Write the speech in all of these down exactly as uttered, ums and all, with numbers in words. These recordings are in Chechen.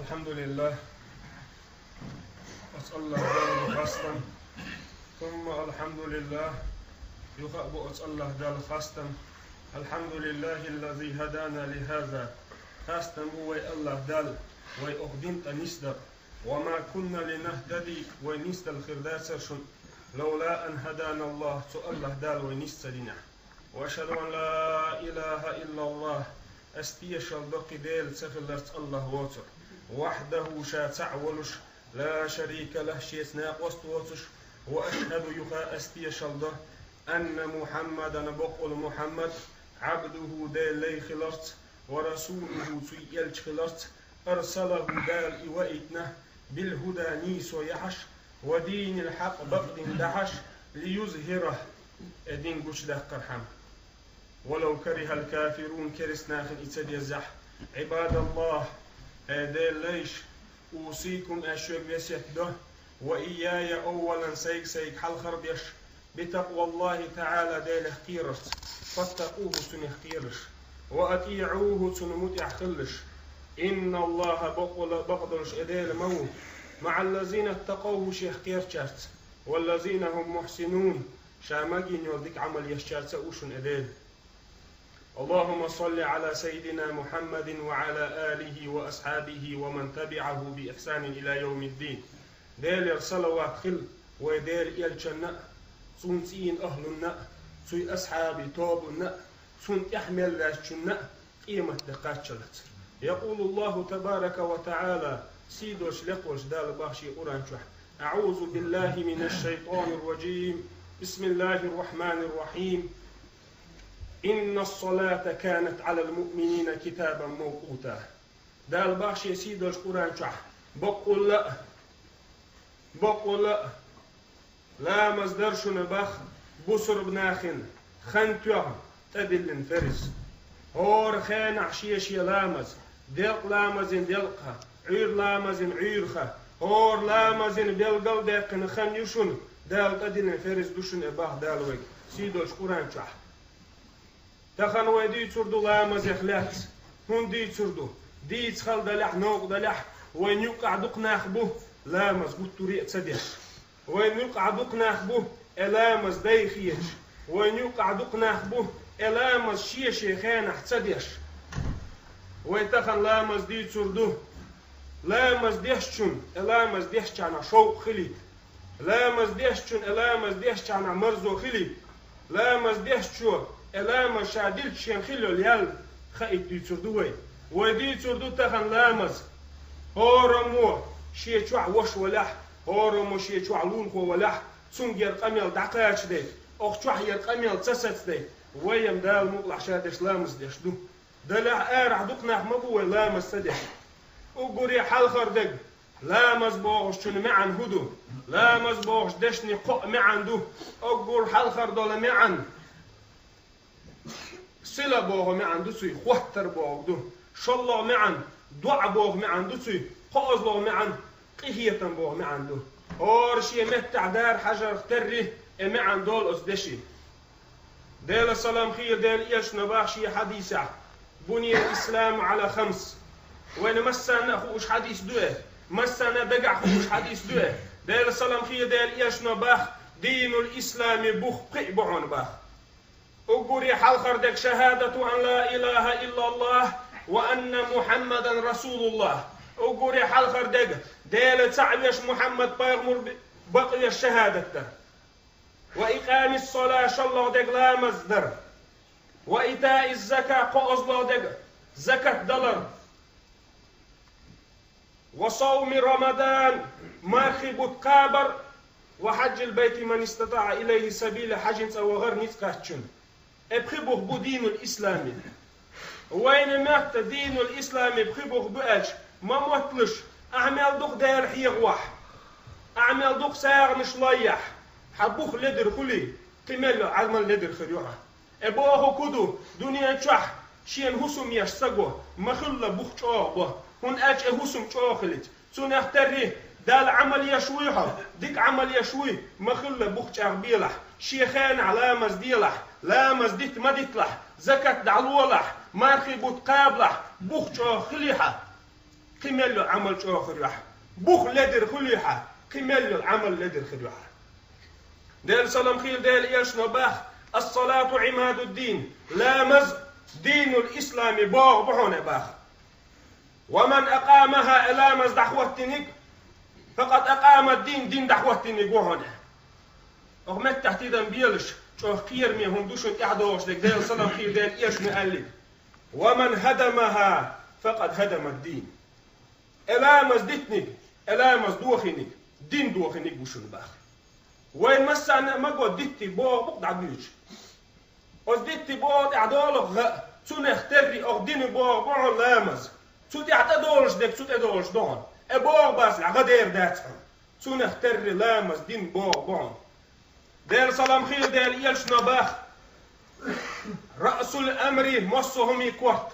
الحمد لله. Оцу АллахӀ Далла ду хастам. ثم الحمد لله. Юха а бу оцу АллахӀ Далла хастам. الحمد لله الذي هدانا لهذا. Хастам бу вай АллахӀ Далла, вай оха дин тӀе нисдар. وما كنا لنهتدي, вай нисдала хир дацара шуна, لولا أن هدانا الله, цу АллахӀ Дала вай нис ца динехь. وأشهد أن لا إله إلا الله, ас тешалла до кхин Дела ца хилларца АллахӀ воцург. وحده, ша цхьаъ волуш, لا شريك له, шеца накъост воцуш. وأشهد, юха ас тешалла до, أن محمدا, бакъволу Мухьаммад, عبده, Делан лай хиларца, ورسوله, цуьнан элча хиларца, أرسله, Дала и ваийтина, بالهدى, нийсо яхьаш, ودين الحق, бакъдин дахьаш, ليظهره, и дин гучудаккхархьама. ولو كره الكافرون, керста нахана и ца деззехь. عباد الله, хӀей Делан лайш, أوصيكم, ас шуьга весет до, وإياي, أولا, сайга-сайга хьалхара деш, بتقوى الله تعالى, Делах кхерарца, فاتقوه, цунах кхераш, وأطيعوه, цунна мутӀахь хилалаш. إن الله, бакъволу, бакъдолуш и Дела ма ву, مع الذين اتقوا, шех кхерачаьрца, والذين هم محسنون, ша магийна йолу дика Ӏамал ешчаьрца а ву шуна и Дела. اللهم صل على سيدنا محمد وعلى آله وأصحابه ومن تبعه بإحسان إلى يوم الدين. Делера салават хила вай Делан элчанна а, цуьнан цӀийнан ахӀлунна а, цуьнан асхьабийн тобанна а, цунна тӀаьхьа мел ваьшначунна а, къематде кхаччалц. يقول الله تبارك وتعالى, сийдолуш лекхолуш Дала боху шен Къуръан чохь: أعوذ بالله من الشيطان الرجيم. بسم الله الرحمن الرحيم. إن الصلاة كانت على المؤمنين كتابا موقوتا. Дала боху шен сийдолчу Къуръан чохь: бакъволла а, бакъволла а, ламаз дар шуна боху бусурба нахана хан тоьхна тӀедиллина фарз. ХӀора хенахь шен-шен ламаз, делкъа ламазан делкъаха, Ӏуьйра ламазан Ӏуьйраха, хӀора ламазан билгал а даьккхина хан ю шуна, Дала тӀедиллина фарз ду шуна, боху Дала вайга сийдолчу Къуръан чохь. Тахана вай дуьйцур ду ламазех лаьцна. ХӀунда дуьйцур ду? Дийца хала далахь, новкъа далахь, вайна юккъехь дукха нах бу, ламаз гуттаре а ца деш. Вайна юккъехь дукха нах бу, и ламаз дай хеташ. Вайна юккъехь дукха нах бу, и ламаз шен-шен хенахь ца деш. Вай тахана ламаз дуьйцур ду. Ламаз дешчунна, и ламаз дешчарна шовкъ хилийта. Ламаз дешчунна, и ламаз дешчарна марзо хилийта. Ламаз дешчо, и ламаз ша дилча шен хила йолу ял хаийта дуьйцур ду вай. Вай дуьйцур ду тахана ламаз. ХӀораммо шен чохь ваша валахь, хӀораммо шен чохь лулахо валахь, цуьнгара къамел дӀакхачадайта, оха чохь яра къамел ца сацадайта, вай-м Дала мукъалахь ша деш ламаз деш ду. Далахь арахь дукха нах ма бу вай ламаз ца деш. Уггаре хьалхара дерг, ламаз бохучун маьӀна хӀун ду? Ламаз бохучу дешнийн кхоъ маьӀна ду. Уггар хьалхара долу маьӀна сила боху маьӀна ду цуьнан, хоттар бохург ду. ШолгӀа маьӀна доӀа боху маьӀна ду цуьнан, кхоазлогӀа маьӀна къинхетам боху маьӀна ду. ХӀора шен меттехь дара хьажарх терри, и маьӀна долу оцу дешин. Делан салам хийла Делан элчано боху шен хьадисехь: بني الإسلام على خمس. Вайна массарна а хууш хьадис ду и, массарна а дагахь хууш хьадис ду и. Делан салам хийла Делан элчано боху: دين الإسلام, бух пхиъ бу хьуна боху. Уггаре хьалхара дерг: شهادة أن لا إله إلا الله وأن محمدا رسول الله. Уггаре хьалхара дерг: Дела цхьаъ веш, Мухьаммад пайхамар бакъ веш шахӀадат дар. وإقام الصلاة, шолгӀа дерг ламаз дар. وإيتاء الزكاة, кхоазлогӀа дерг закат далар. وصوم رمضان, мархи бутт кхабар. وحج البيت من استطاع إليه سبيلا, хьаьжин цӀа вахар ницкъ кхаьччун. И пхи бух бу динул ислами. Вайна моьтту динул ислами пхи бух бу аьлча, ма мотталаш, ахьа мел дукха Дела хьехавахь, ахьа мел дукха сагӀанаш лойяхь, хьан бух ледара хуьлий, кхин мел йолу Ӏамал ледара хир ю хьан. И бохург хӀун ду? Дуьнен чохь шена хӀусам еш стаго ма хилла бух чӀогӀа бо, хӀунда аьлча и хӀусам чӀогӀа хилийта. Цунах терри, Далла Ӏамал еш вуй хьо, дика Ӏамал еш вуй, ма хилла бух чӀагӀбелахь, шен хенахь ламаз делахь, ламаз дита ма диталахь, закат дӀалолахь, мархи бутт кхабалахь, бух чӀогӀа хилий хьан. кхин мел йолу Ӏамал чӀогӀа хир ю хьан. Бух ледира хуьлий хьан, кхин мел йолу Ӏамал ледира хир ю хьан. Делан салам хийла Делан элчано баха: «Ас-салату Ӏимадуд-дин», ламаз динул ислами богӀу бу хьуна баха. «Ва ман акъамаха», и ламаз дӀахӀоттиниг, «факъад акъама ад-дин», дин дӀахӀоттиниг ву хьуна. Оха меттахь тидам белаш, чӀогӀа кхераме хӀума ду шуна тӀаьхьадогӀуш дерг, Делан салам хийла Делан элчано аьллиг: «Ва ман хӀадамаха, факъад хӀадама ад-дин». И ламаз дитниг, и ламаз дохийниг, дин дохийниг ву шуна баха. Вайн массарна а ма го, дитти богӀу бу-кх дӀабуьйцуш. Оцу дитти богӀу тӀехь долу гӀа, цунах терри оха дина богӀу бу хьуна ламаз. Цу тӀехь тӀедолуш дерг цу тӀедолуш ду хьуна. И богӀу бацахь гӀа дер дац хьуна. Цунах терри ламаз дина богӀу бу хьуна. Делан салам хийла Делан элчано баха: «Раъсул амри», массо а хӀумий корта,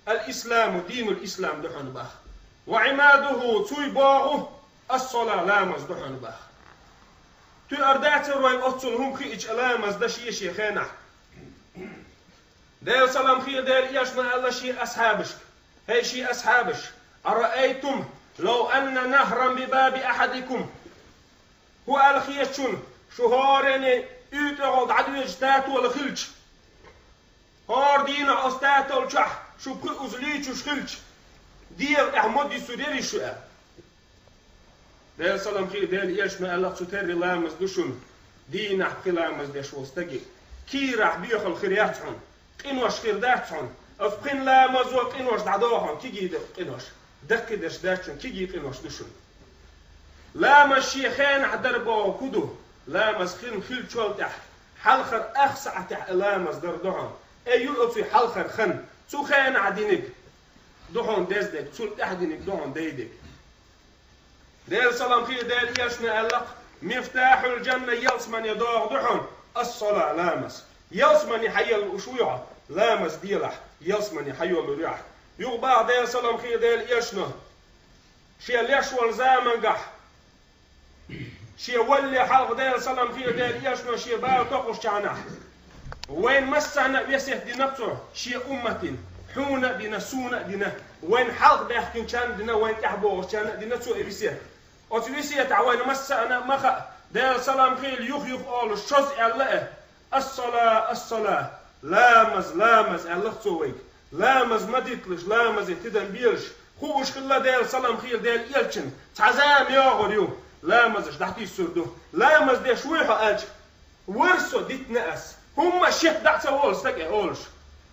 «ал-исламу», динул ислам ду хьуна баха. «Ва Ӏимадуху», цуй богӀу, «ас-сала», ламаз ду хьуна баха. Туьар дацара вайн оццул хӀума хиъча ламаз дан шен-шен хенахь? Делан салам хийла Делан элчано аьлла шен асхьабашка: «ХӀей шен асхьабаш, араайтум лав анна нахран би баби ахьадикум». ХӀун аьлла хета шуна, шу хӀоранна уьйтӀахула дӀадоьдучу татола хилча? ХӀора дийнахь оцу татолчохь шу пхи уза лийчуш хилча, дегӀа тӀехь ма дисур ярий шу аьлла. Делан салам хийла Делан элчано аьлла-кх: цу терри ламаз ду шуна, дийнахь пхи ламаз деш волу стаге. Кийрахь боьхалла хир яц хьуна, къинош хир дац хьуна. Оцу пхи ламазо къинош дӀадохьу хьуна, кегий ду къинош. Даккхийдерш дац шуна, кегий къинош ду шуна. Ламаз шен хенахь дар боху хӀун ду? Ламаз хин хиллачул тӀаьхьа, хьалхара ах сахьтехь и ламаз дар ду хьуна. И ю оцу хьалхара хан, цу хенахь диниг ду хьуна деза дерг, цул тӀаьхьа диниг ду хьуна дайдерг. Делан салам хийла Делан элчано аьлла-кх: «Мифтахьул жанна», ялсамане догӀа ду хьуна ас-сала, ламаз. Ялсамане хьаелла лууш вуй хьо, ламаз делахь, ялсамане хьайоллур ю ахь. Юха баха Делан салам хийла Делан элчано: шен леш волу замангахь, шен валале хьалха Делан салам хийла Делан элчано шен бала токхучу чохь, вайн массарна а весет дина цо шен умматана, хьуна а дина, суна а дина, вайн хьалха баьхкинчарна а дина, вайн тӀаьхьабогӀучарна а дина цо и весет. Оцу весетахь вайна массарна а ма хаьа, Делан салам хийла юх-юха олуш шозза аьлла и: «Ас-сала, ас-сала», ламаз, ламаз аьлла-кх цо вайга. Ламаз ма дитталаш, ламазе тидам белаш, хууш хилла Делан салам хийла Делан элчанна, цхьа зама йогӀур ю, ламазаш дӀатуьйсур ду. Ламаз деш вуй хьо аьлча, вара со, дитина ас, хӀумма а шек дӀа а ца волу стаг и олуш.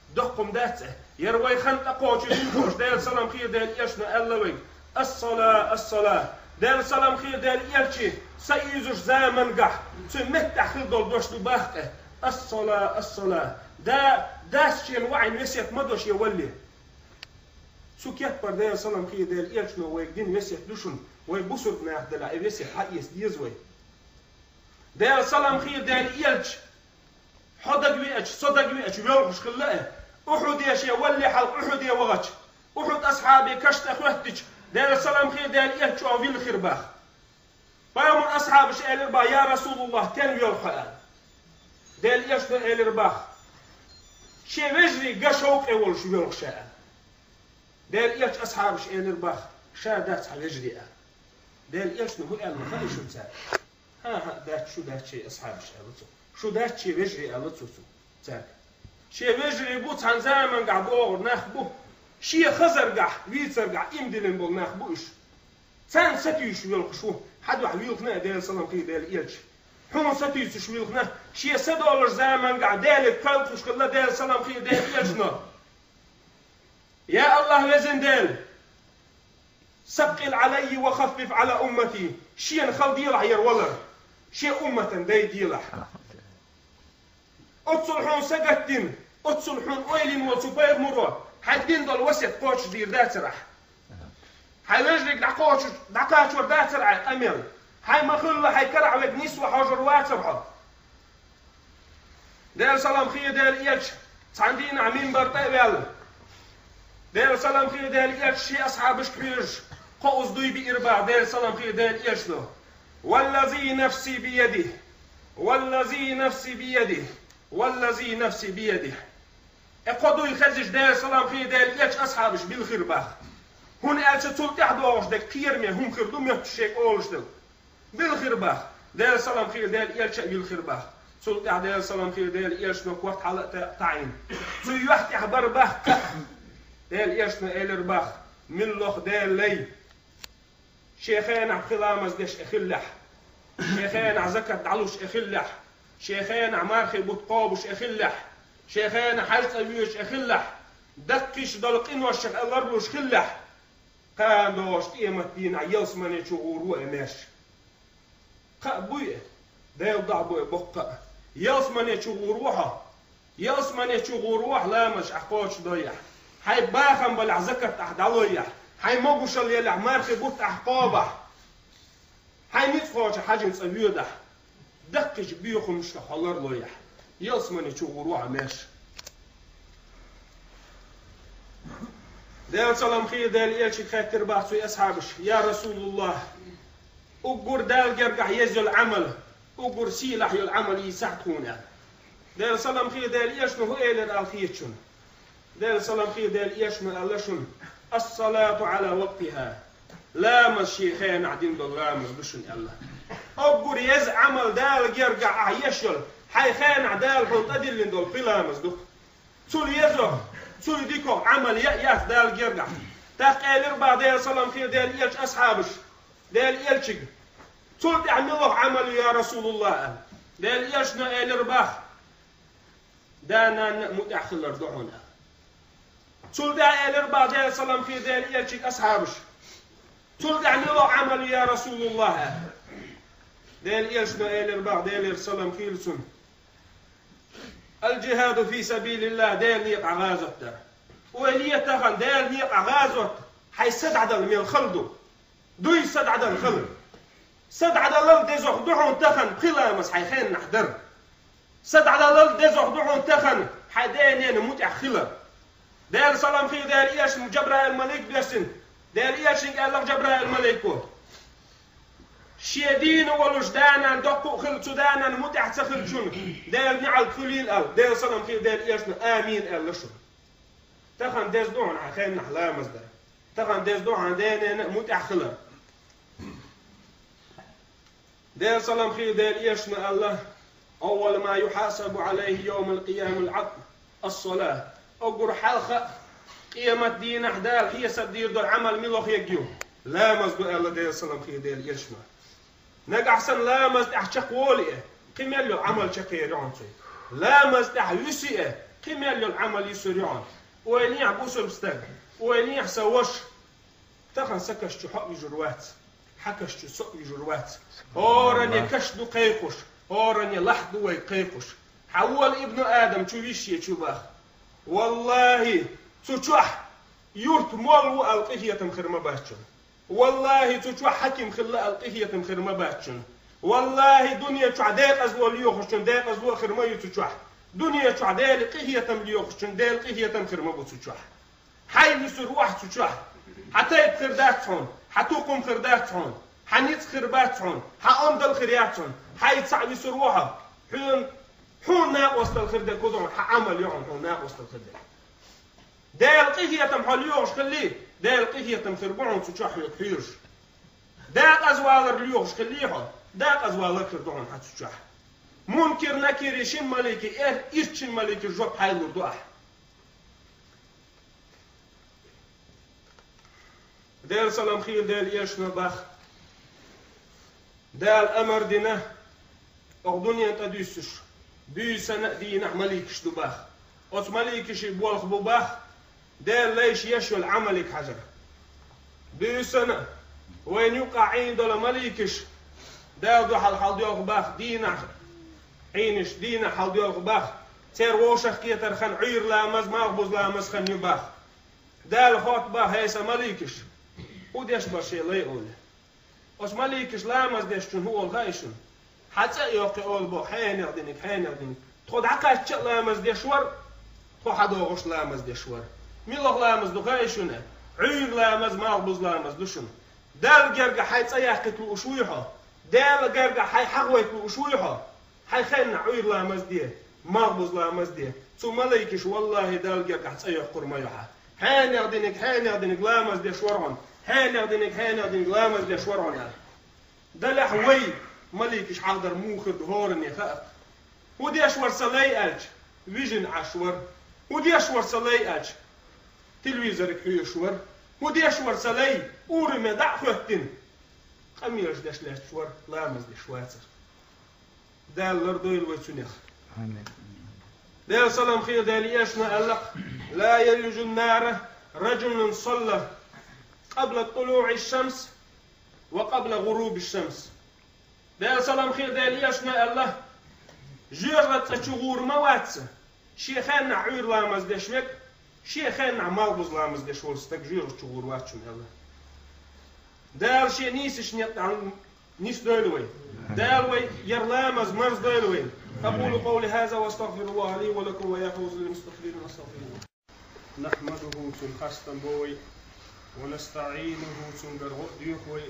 Доккха хӀума дац и. Яра вай хан тӀекхочуьйтуш Делан салам хийла Делан элчано аьлла вайга: «Ас-сала, ас-сала». Делан салам хийла Делан элча са уьйзучу замангахь цуьнан меттахь хила долу дош ду баха-кх и: «Ас-сала, ас-сала». Да, дас шена ваьӀна весет ма до шен валале. Цу кеппара Делан салам хийла Делан элчано вайга дина весет ду шуна, вай бусург нах делахь, и весет хьаэца деза вай. Делан салам хийла Делан элча, хьо дагавеача, со дагавеача воьлхуш хилла и. Ухьуде шен валале хьалха Ухьуде вахча, Ухьуд асхьабийн каш тӀе хоьттича, Делан салам хийла Делан элча чӀогӀа вилла хир баха. Пайхамар асхьабаша элира баха: «Я Расулаллах, стенна воьлху хьо?» аьлла. Делан элчано элира баха: «Шен вежарий ган шовкъе волуш воьлху ша», аьлла. Делан элча асхьабаша элира баха: «Ша дац хьан вежарий?» аьлла. Делан элчано хӀун аьлла хаьий шуна цаьрга? «ХӀан-хӀа, дац, шу дац шен асхьабаш», аьлла цо. «Шу дац шен вежарий», аьлла цо цу цаьрга. Шен вежарий бу, цхьана замангахь богӀур нах бу. Шен хазаргахь, вийцаргахь имдилина болу нах бу уьш. Царна сатуьйсуш воьлхуш ву, хьан дуьхьа вилхина а Делан салам хийла Делан элча. Хьуна сатуьйсуш вилхина, шен са долуш замангахь Деле кхоьллуш хилла Делан салам хийла Делан элчано. Я Аллах, везан Дела! «Саккъил Ӏалаййи ва хаффиф Ӏала уммати». Шена хала делахь яра валар, шен умматан дай делахь. Оццул хьуна сагатдина, оццул хьуна ойла йина волу цу пайхамаро хьайн дина долу весет кхочушдийр дацара ахь. Хьайн вежариг дӀакхочуш, дӀакхачор дацара ахь къамел. Хьайн ма-хуьллу хьайн карахь верг нисван хьожур вацара хьо. Делан салам хийла Делан элча цхьана дийнахь минбар тӀе а ваьлла, Делан салам хийла Делан элча шен асхьабашка хьоьжуш, кхо уза дуй биира баха Делан салам хийла Делан элчано: «Валлази нафси биядихи, валлази нафси биядихи, валлази нафси биядихи». И кхо дуй хезча Делан салам хийла Делан элча асхьабаш билхира баха. ХӀунда аьлча цул тӀаьхьа догӀуш дерг кхераме хӀума хир ду, моьттуш шега олуш дерг. Вилла хир бах. Делан салам хилла Делан элча а вилла хир бах. Цул тӀаьхьа Делан салам хилла Делан элчано корта хьала а та-, таӀийна. Цу юьхь тӀехь бара бах кхаъ. Делан элчано элира бах: «Милла лоху Делан лай шен хенахь пхи ламаз деш а хиллехь, шен хенахь закат дӀалуш а хиллехь, шен хенахь мархи бутт кхобуш а хиллехь, шен хенахь хьаьж цӀа воьдуш а хиллехь, даккхийчу долу къиношех а ларлуш хиллехь, кхана догӀуш къемат дийнахь ялсамане чу гӀур ву и маьрша». Кхаъ буй и? Делан дуьхьа бу и боккха а. Ялсамане чу гӀур ву хьо? Ялсамане чу гӀур ву хьо ламазаш ахь кхочушдойехь? Хьайн бахам балехь закат ахь дӀалойехь? Хьайн могушалла елехь мархи бутт ахь кхобахь? Хьайн ницкъ кхочу хьаьжин цӀа воьдахь? Даккхийчу боьхамашках хьо ларлойехь? Ялсамане чу гӀур ву хьо маьрша. Делан салам хилла Делан элчига хаьттира бах цу асхьабаша: «Я Расулаллах, уггар Далла гергахь еза йолу Ӏамал, уггар сийлахь йолу Ӏамал йийцахьа тхуна», – аьлла. Делан салам хилла Делан элчано хӀун элира аьлла хетачунна? Делан салам хилла Делан элчано аьлла шуна: «Ас-салату Ӏала вакътиха». Ламаз шен хенахь дина долу ламаз ду шуна аьлла. Уггар еза Ӏамал Далла гергахь ахь еш йолу, хьайн хенахь Дала хьуна тӀедиллина долу пхи ламаз ду. Цул езо, цул дикох Ӏамал яа яц Далла гергахь. ТӀаккха элира бах Делан салам хилла Делан элча асхьабаш Делан элчига: «Цул тӀаьхьа мила лоху Ӏамал ю, я Расулаллах?» – аьлла. Делан элчано элира бах: «Да-нанна а мутӀахь хилар ду хьуна», – аьлла. Цул тӀаьхьа элира бах Делан салам хилла Делан элчига асхьабаш: «Цул тӀаьхьа мила лоху Ӏамал ю, я Расулаллах?» – аьлла. Делан элчано элира бах, Делера салам хилла цунна: «Ал-джихаду фи сабилиллах», Делан некъахь гӀазот дар. Ойла е тахана, Делан некъахь гӀазот хьайн са дӀадала мел хала ду. Дуй са дӀадала хала. Са дӀадалал дезох ду хьуна тахана пхи ламаз хьайн хеннахь дар. Са дӀадалал дезох ду хьуна тахана хьайн ден-ненан мутӀахь хила. Делан салам хилла Делан элчанна Джабраил малик доьссина. Делан элчанга аьлла Джабраил малико: «Шен дийна волуш да-нана доккха а хилла, цу да-нанна мутӀахь ца хиллачунна Делан неӀалт хуьлийла», – аьлла. Делан салам хилла Делан элчано: «Амин», – аьлла шуна. Тахана деза ду хьуна хьайн хеннахь ламаз дар. Тахана деза ду хьан ден-ненан а мутӀахь хилар. Делан салам хилла Делан элчано аьлла: «Аввалу ма юхьасабу Ӏалайхи йовмал къиямал Ӏабд ас-сала». Уггар хьалха а къемат дийнахь Дала хьесап дийр долу Ӏамал мила лоху ерг ю? Ламаз ду, аьлла Делан салам хилла Делан элчано. Нагахь санна ламаз тӀехь чекхволий, кхин мел йолу Ӏамал чекхъер ю хьуна цуьнан? Ламаз тӀехь вуьсий, кхин мел йолу Ӏамал юьсур ю хьуна? Ойла е, бусалба стаг, ойла е, сан ваша. Тахана сан каш чу хьо а вижур вац, хьан каш чу со а вижур вац. ХӀоранна каш ду кхайкхуш, хӀоранна лахь ду вай кхайкхуш. Хьан вола ибну Адам чу висший чу бах. Валлахи, цу чохь юрт молла ву аьлла къинхетам хир ма бац шуна. Валлахи, цу чохь хьаким хилла аьлла къинхетам хир ма бац шуна. Валлахи, дуьне чохь декъазло лоьхучун декъазло хир ма ю цу чохь. Дуьне чохь Делан къинхетам лоьхучун Делан къинхетам хир ма бу цу чохь. Хьайн вуьсур ву ахь цу чохь. Хьан тайпа хир дац хьуна, хьан тукхум хир дац хьуна, хьан ницкъ хир бац хьуна, хьан ондал хир яц хьуна. Хьайн цхьаъ вуьсур ву хьо. Хьуна, хьуна накъостал хир дерг хӀун ду хьуна? Хьан Ӏамал ю хьуна хьуна накъостал хир дерг. Делан къинхетам хьо лоьхуш хиллий, Делан къинхетам хир бу хьуна цу чохь хьоьга хьоьжуш. Декъазвалар лоьхуш хиллий хьо, декъазвалар хир ду хьуна хьан цу чохь. Мункир-Накири шин малике, эр ирччин малике жоп хьайна лур ду ахь. Делан салам хилла Делан элчано бах. Дала амар дина, оха дуьнен тӀе дуьссуш, буьйсанна а дийнахь маликаш ду бах. Оцу маликашийн болх бу бах, Делан лайша еш йолу Ӏамалиг хьажар. Буьйсанна а вайна юккъахь Ӏийна долу маликаш, Дала дуьхьал хьалдоьлху бах, дийнахь Ӏийнаш, дийнахь хьалдоьлху бах, церан вовшах кхетар хан Ӏуьйра ламаз, малхбуза ламаз хан ю бах. Дала хотту бах: «ХӀей сан маликаш, хӀун деш бара шен лай?» – олу. Оцу маликаш ламаз дешчунна хӀун олу хаьий шуна? Хьан цӀа а йоккхий олу боху: «Хьенех диниг, хьенех диниг». Тхо дӀакхаьчча а ламаз деш вара, тхо хьан догӀуш ламаз деш вара. Мила лоху ламаз ду хаьий шуна? Ӏуьйра ламаз, малхбуза ламаз ду шуна. Далла гергахь хьайн цӀа яккхийта лууш вуй хьо? Делан гергахь хьайн хьагӀойта лууш вуй хьо? Хьайн хеннахь Ӏуьйра ламаз де, малхбуза ламаз де. Цу малайкаша, валлахӀи, Далла гергахь цӀа йоккхур ма ю хьан. Хьенех диниг, хьенех диниг ламаз деш вар хьона. Хьенех диниг, хьенех диниг ламаз деш вар хьона, аьлла. Делахь вай, маликаш хьалдар муха ду хӀоранна хаьа. ХӀун деш вар са лай аьлча, вижина Ӏаш вар. ХӀун деш вар са лай аьлча, телевизорга хьоьжуш вар. ХӀун деш вар са лай, ураме дӀа а хоьттина, къамелаш деш лаьтташ вар, ламаз деш вацар. Дала лардойла вай цунах. Амин. Дала салам хир Дала эшна аллах: «لا يلج النار رجل صلى قبل طلوع الشمس وقبل غروب الشمس». Дала салам хир Дала эшна аллах: «Жоьжахати цӀа чу гӀур ма вац шен хеннахь Ӏуьйра ламаз деш верг, шен хеннахь малхбуза ламаз деш волу стаг жоьжахати чу гӀур вац шуна», аьлла. Дала шен нийсачу некъан нисдойла вай. Дала вай яр ламаз марздойла вай. أقول قولي هذا وأستغفر الله لي ولكم ويا فوز للمستغفرين أستغفر الله. نحمده, цунна хастам бо вай, ونستعينه, цуьнгара гӀо а доьху вай,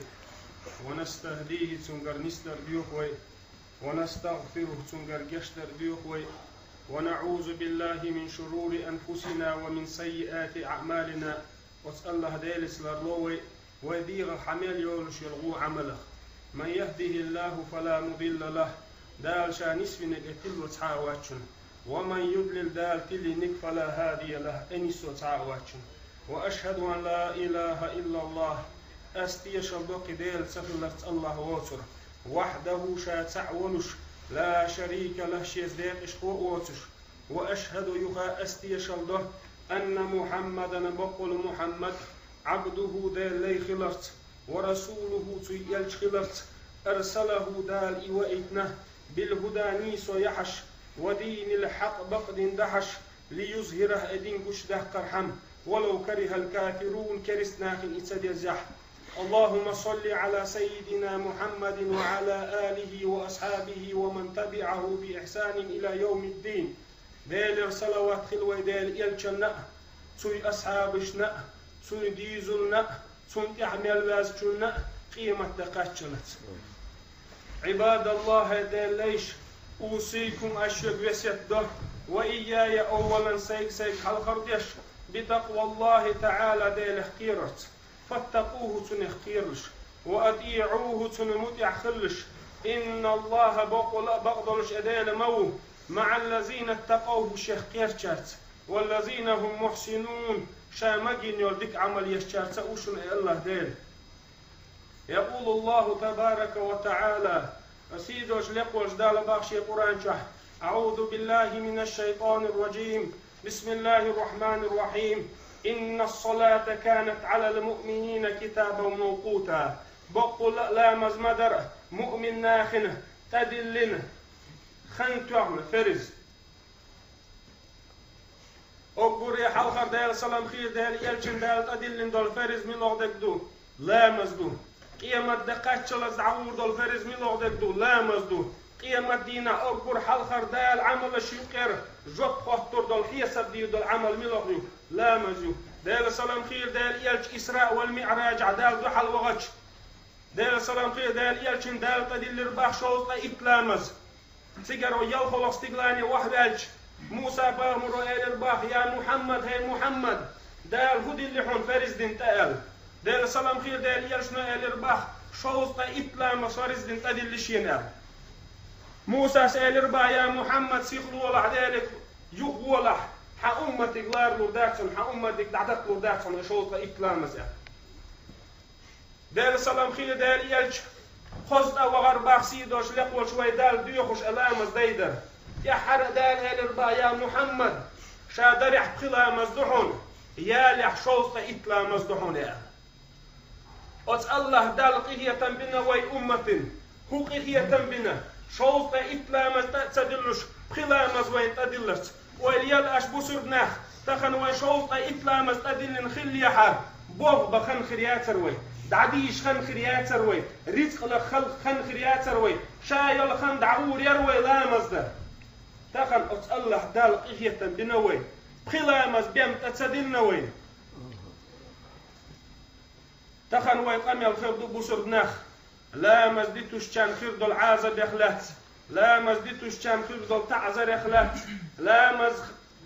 ونستهديه, цуьнгара нисдар доьху вай, ونستغفره, цуьнгара гечдар доьху вай, ونعوذ بالله من شرور أنفسنا ومن سيئات أعمالنا. Оцу Аллах Делаца ларло вай, вай дегӀах хьан мел йолуш йолу гӀу Ӏамалах. من يهده الله فلا مضل له, Дала ша нисвинарг тӀе тилла цхьа а вац шуна. ومن يضلل, Дала тиллинарг, فلا هادي له, тӀе нисо цхьа а вац шуна. وأشهد أن لا إله إلا الله, ас тешалла до кхин Дела ца хиларца Аллах воцург. وحده, ша цхьаъ волуш, لا شريك له, шеца декъашхо а воцуш. وأشهد, юха ас тешалла до, أن محمدا, баккъала Мухьаммад, عبده, Делан лай хиларца, ورسوله, цуьнан элча хиларца, أرسله, Дала и ваийтина, بالهدى, нийсо яхьаш, ودين الحق, бакъдин дахьаш, ليظهره, и дин гучудаккхархьама, ولو كره الكافرون, керста нахана и ца дезахь. اللهم صل على سيدنا محمد وعلى آله وأصحابه ومن تبعه بإحسان إلى يوم الدين. Делера салават хила вай Делан элчанна а, цуьнан асхьабашна а, цуьнан дийзална а, цунна тӀаьхьа мел ваьзначунна а, къематде кхаччалц. عباد الله, хӀай Делан лайш, أوصيكم, ас шуьга весет до, وإياي, أولا, сайга-сайга хьалхара деш, بتقوى الله تعالى, Делах кхерарца. فاتقوه, цунах кхералаш, وأطيعوه, цунна мутӀахь хилалаш. إن الله, бакъволу а бакъдолуш и Дела ма ву, مع الذين اتقوا, шех кхерачаьрца, والذين هم محسنون, ша магийна йолу дика Ӏамал ешчаьрца а ву шуна и Аллах Дела. يقول الله تبارك وتعالى, сийдолчу лекхочу Дала боху шен Къуръан чохь: أعوذ بالله من الشيطان الرجيم. بسم الله الرحمن الرحيم. إن الصلاة كانت على المؤمنين كتابا موقوتا. Баккъалла а ламаз ма дара муъмин нахана тӀедиллина, хан тоьхна ферз. Уггаре хьалхара Делан салам хир Делан элчанна Дала тӀедиллина долу ферз муьлха дерг ду? Ламаз ду. Къематде кхаччалц дӀагӀур долу ферз муьлха дерг ду? Ламаз ду. Къематдийнахь уггар хьалхара Дала Ӏамалаш юкъера жоп хоттур долу, хьесап дийр долу Ӏамал муьлха ю? Ламаз ю. Делан салам хир Делан элча Исраъ вал МиӀражехь Дала дуьхьал вахча, Делан салам хир Делан элчанна Дала тӀедиллира боху шовзткъе итт ламаз. Цигара вай ялхолгӀа стигалане охьаваьлча, Муса-пайхамаро элира боху: «Я Мухьаммад, хӀей Мухьаммад, Дала хӀун диллина хьуна ферз дина тӀе?» – аьлла. Делан салам хир Делан элчано элира боху: «Шовзткъе итт ламаз ферз дина тӀедиллина шена», – аьлла. Мусас элира боху: «Я Мухьаммад, сихлолахь, Деле юхаволахь, хьан умматиг ларалур дац хьуна, хьан умматиг дӀадаккхалур дац хьуна и шовзткъе итт ламаз», – аьлла. Делан салам хир Делан элча, кхузткъа вахара боху сийдолчу лекхочу вай Далла доьхуш и ламаз дайдар. ТӀаьххьара а Дала элира боху: «Я Мухьаммад, ша дарехь пхи ламаз ду хьуна, ялехь шовзткъе итт ламаз ду хьуна», – аьлла. Оцу Аллах Далла къинхетам бина вай умматана. ХӀун къинхетам бина, шовзткъе итт ламаз тӀе а ца диллуш, пхи ламаз вайна тӀедилларца. Ойла ел аш, бусурба нах, тахана вайн шовзткъе итт ламаз тӀедиллина хиллехьара, боху бан хан хир яцара вай, дӀадийша хан хир яцара вай, рицкъ лаха хан хир яцара вай, ша йолу хан дӀагӀур яра вай ламаз дан. Тахана оцу Аллах Далла къинхетам бина вай, пхи ламаз бен тӀе ца диллина вайна. Тахана вай къамел хир ду, бусурба нах. Ламаз дитуш чан хир долу Ӏазабех лаьцна, ламаз дитуш чан хир долу таӀзарех лаьцна, ламаз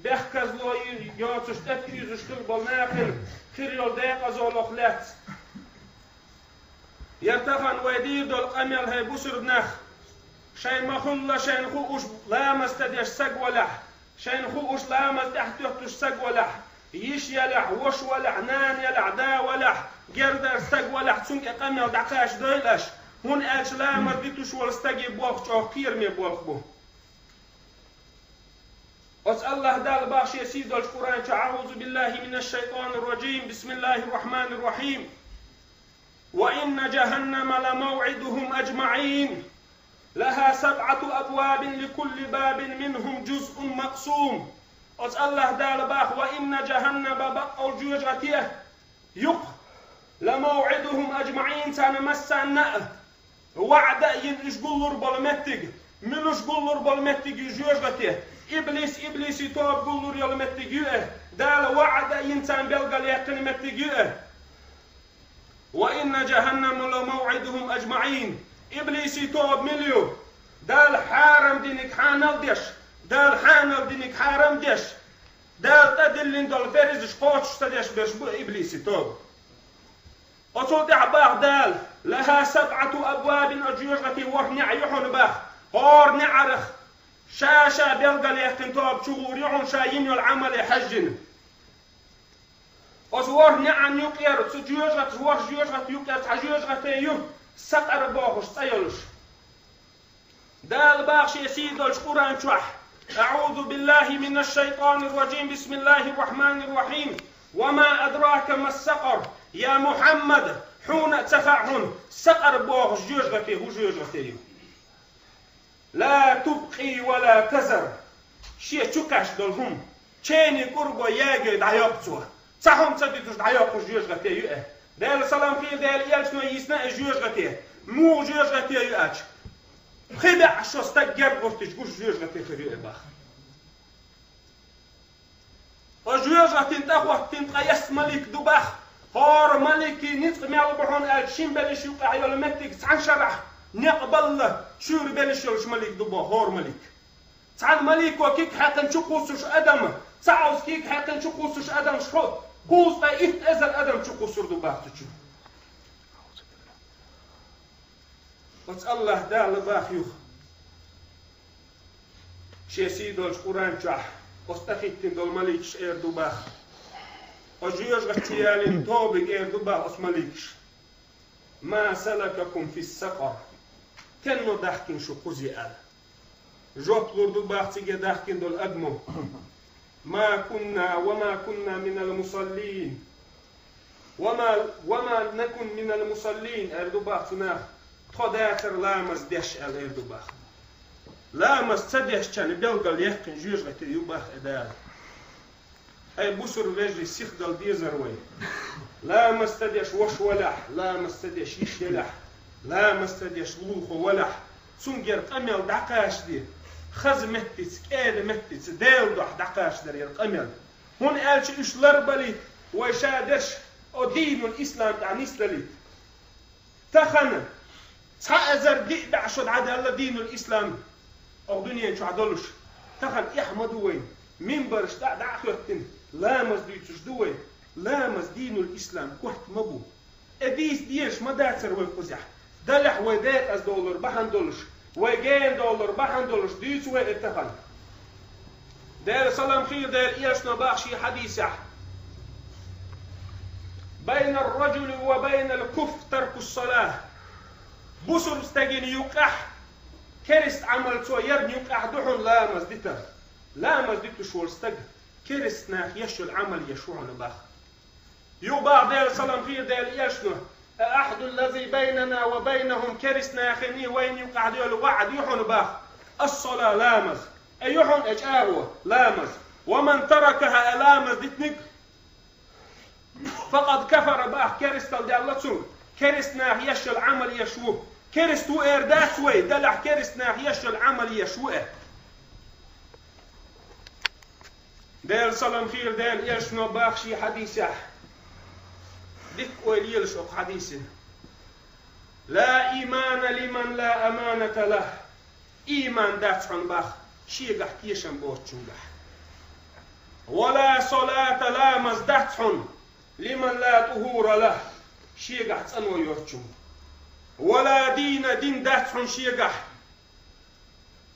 бехказло йоцуш, тӀетӀуьйзуш хир болу нахана хир йолу декъазаллех лаьцна. Я тахана вай дийр долу къамел, хӀай бусурба нах, шайн ма-хуьллу шайна хууш ламаз ца деш стаг валахь, шайна хууш ламаз тӀехь тоьттуш стаг валахь, йиш ялахь, вош валахь, нана ялахь, да валахь, гердар стаг валахь, цунна тӀе къамел дӀакхачадойла аша, хӀунда аьлча ламаз дитуш волу стаге болх чӀогӀа кхераме болх бу. Оцу АллахӀ Дала боху шен сий долчу Къуръан чу: أعوذ بالله من الشيطان الرجيم. بسم الله الرحمن الرحيم. وإن جهنم لموعدهم أجمعين. لها سبعة أبواب لكل باب منهم جزء مقسوم. Оцу АллахӀ Дала боху: وإن جهنم, баккъалла жоьжахати, юкъа, لموعدهم أجمعين, царна массарна а ваӀда а йина уьш гуллур болу меттиг, муьлш гуллур болу меттиг ю жоьжахати, иблис, иблиси тоба гуллур йолу меттиг ю и, Дала ваӀда а йина царна белгалъяьккхина меттиг ю и. وإن جهنم لموعدهم أجمعين. Иблиси тоба мила ю? Дала хьарам диниг хьанал деш, Дала хьанал диниг хьарам деш, Дала тӀедиллина долу берзаш кхочуш ца деш берш бу иблиси тоба. Оцул тӀаьхьа боху Дала: لها سبعة أبواب, оцу жоьжахати ворхӀ неӀ ю хьуна боху, хӀора неӀарах ша-ша белгалъяьккхина тоба чу гӀур ю хьуна, ша йина йолу Ӏамале хьаьжжина. Оцу ворхӀ неӀан юкъера, цу жоьжахаташ, ворхӀ жоьжахати юкъера цхьа жоьжахати ю, сакъар бохуш цӀе йолуш. Дала боху шен сий долчу Къуръан чохь: أعوذ بالله من الشيطان الرجيم. بسم الله الرحمن الرحيم. وما أدراك ما السقر. Я Мухьаммад, хьуна а ца хаьа хьуна, сакъар бохуш жоьжахати хӀун жоьжахати ю. لا تبقي ولا تذر. Шен чу кхаьчна долу хӀума чениг кӀур а бой, ягайой дӀайоккху цо. Цхьа хӀума ца дитуш дӀайоккхуш жоьжахати ю и. Делан салам хуьлда Делан элчано йисна и жоьжахати. Муха жоьжахати ю аьлча, пхи бӀе шо стаг герга гӀерташ гуш жоьжахати хир ю и боху. Оцу жоьжахатин тӀе хӀоттийна ткъе ялх малик ду боху. ХӀора маликийн ницкъ мел бу хьуна аьлча, шина белшаш юкъахь йолу меттиг цхьана шарахь некъ балла, шуьйра белшаш йолуш малик ду боху хӀора малик. Цхьана малико киг хьаькхина чу кхуссуш адам, цхьа Ӏовса киг хьаькхина чу кхуссуш адам, шо кхузткъе итт эзар адам чу кхуссур ду боху цу чу. Оцу АллахӀ Дала боху юха шен сий долчу Къуръан чохь, оцу тӀехӀиттина долу маликаш эр ду боху, оцу жоьжахати чу ялийна тобига эр ду боху оцу маликаш: ما سلككم في سقر. Стенна даьхкина шу кхузе аьлла. Жоп лур ду боху цига даьхкина долу адамо: ما كنا وما كنا من المصلين. وما، وما نكن من المصلين, эр ду боху цу наха, тхо дацара ламаз деш аьлла, эр ду боху. Ламаз ца дешчарна белгалъяьккхина жоьжахати ю боху и Дала. Ай, бусурба вежарий, сихдала дезара вай. Ламаз ца деш вош валахь, ламаз ца деш йиш елахь, ламаз ца деш лулахо валахь, цуьнгара къамел дӀакхачаде, хаза меттица, кӀеда меттица, Делан дуьхьа дӀакхачадарера къамел. ХӀунда аьлча уьш ларбалийта, вай ша дерш, о, дийнул ислам тӀехь нисдалийта. Тахана цхьа эзар диъ бӀе шо дӀадаьлла дийнул ислам оха дуьнен чохь долуш. Тахана эхь ма ду вайна. Минбараш дӀа а, дӀа а хӀоьттина, ламаз дуьйцуш ду вай. Ламаз дийнул ислам корта ма бу. Э, дийца дезаш ма дацара вай кхузахь. Делахь вай декъаза долура бахьана долуш, вай гена долура бахьана долуш дуьйцу вай и тахана. Делан салам хуьлда Делан элчано боху шен хьадисехь: بين الرجل وبين الكفر ترك الصلاة. Бусурба стеган юкъахь, керста Ӏамал цо ярна юкъахь ду хьуна ламаз дитар. Ламаз дитуш волу стаг керста наха еш йолу Ӏамал еш ву хьуна боху. Юха боху Делан салам хуьлда Делан элчано: العهد الذي بيننا وبينهم, керста наханий вайна юкъахь долу ваӀда ю хьуна боху, الصلاة, ламаз. Э, ю хьуна и чӀагӀо, ламаз. ومن تركها, и ламаз дитинарг, فقد كفر, боху, керсталла даьлла цунна. Керста наха еш йолу Ӏамал еш ву. Керста ву эр дац вай, делахь керста наха еш йолу Ӏамал еш ву и. Делан салам хуьлда Делан элчано боху шен хьадисехь, дика ойла елаш оцу хьадисана: لا إيمان لمن لا أمانة له. Ийман дац хьуна боху шегахь тешам боцучуьнгахь. ولا صلاة, ламаз дац хьона, لمن لا طهور له, шегахь цӀано йоцчунга. ولا دين, дин дац хьона шегахь,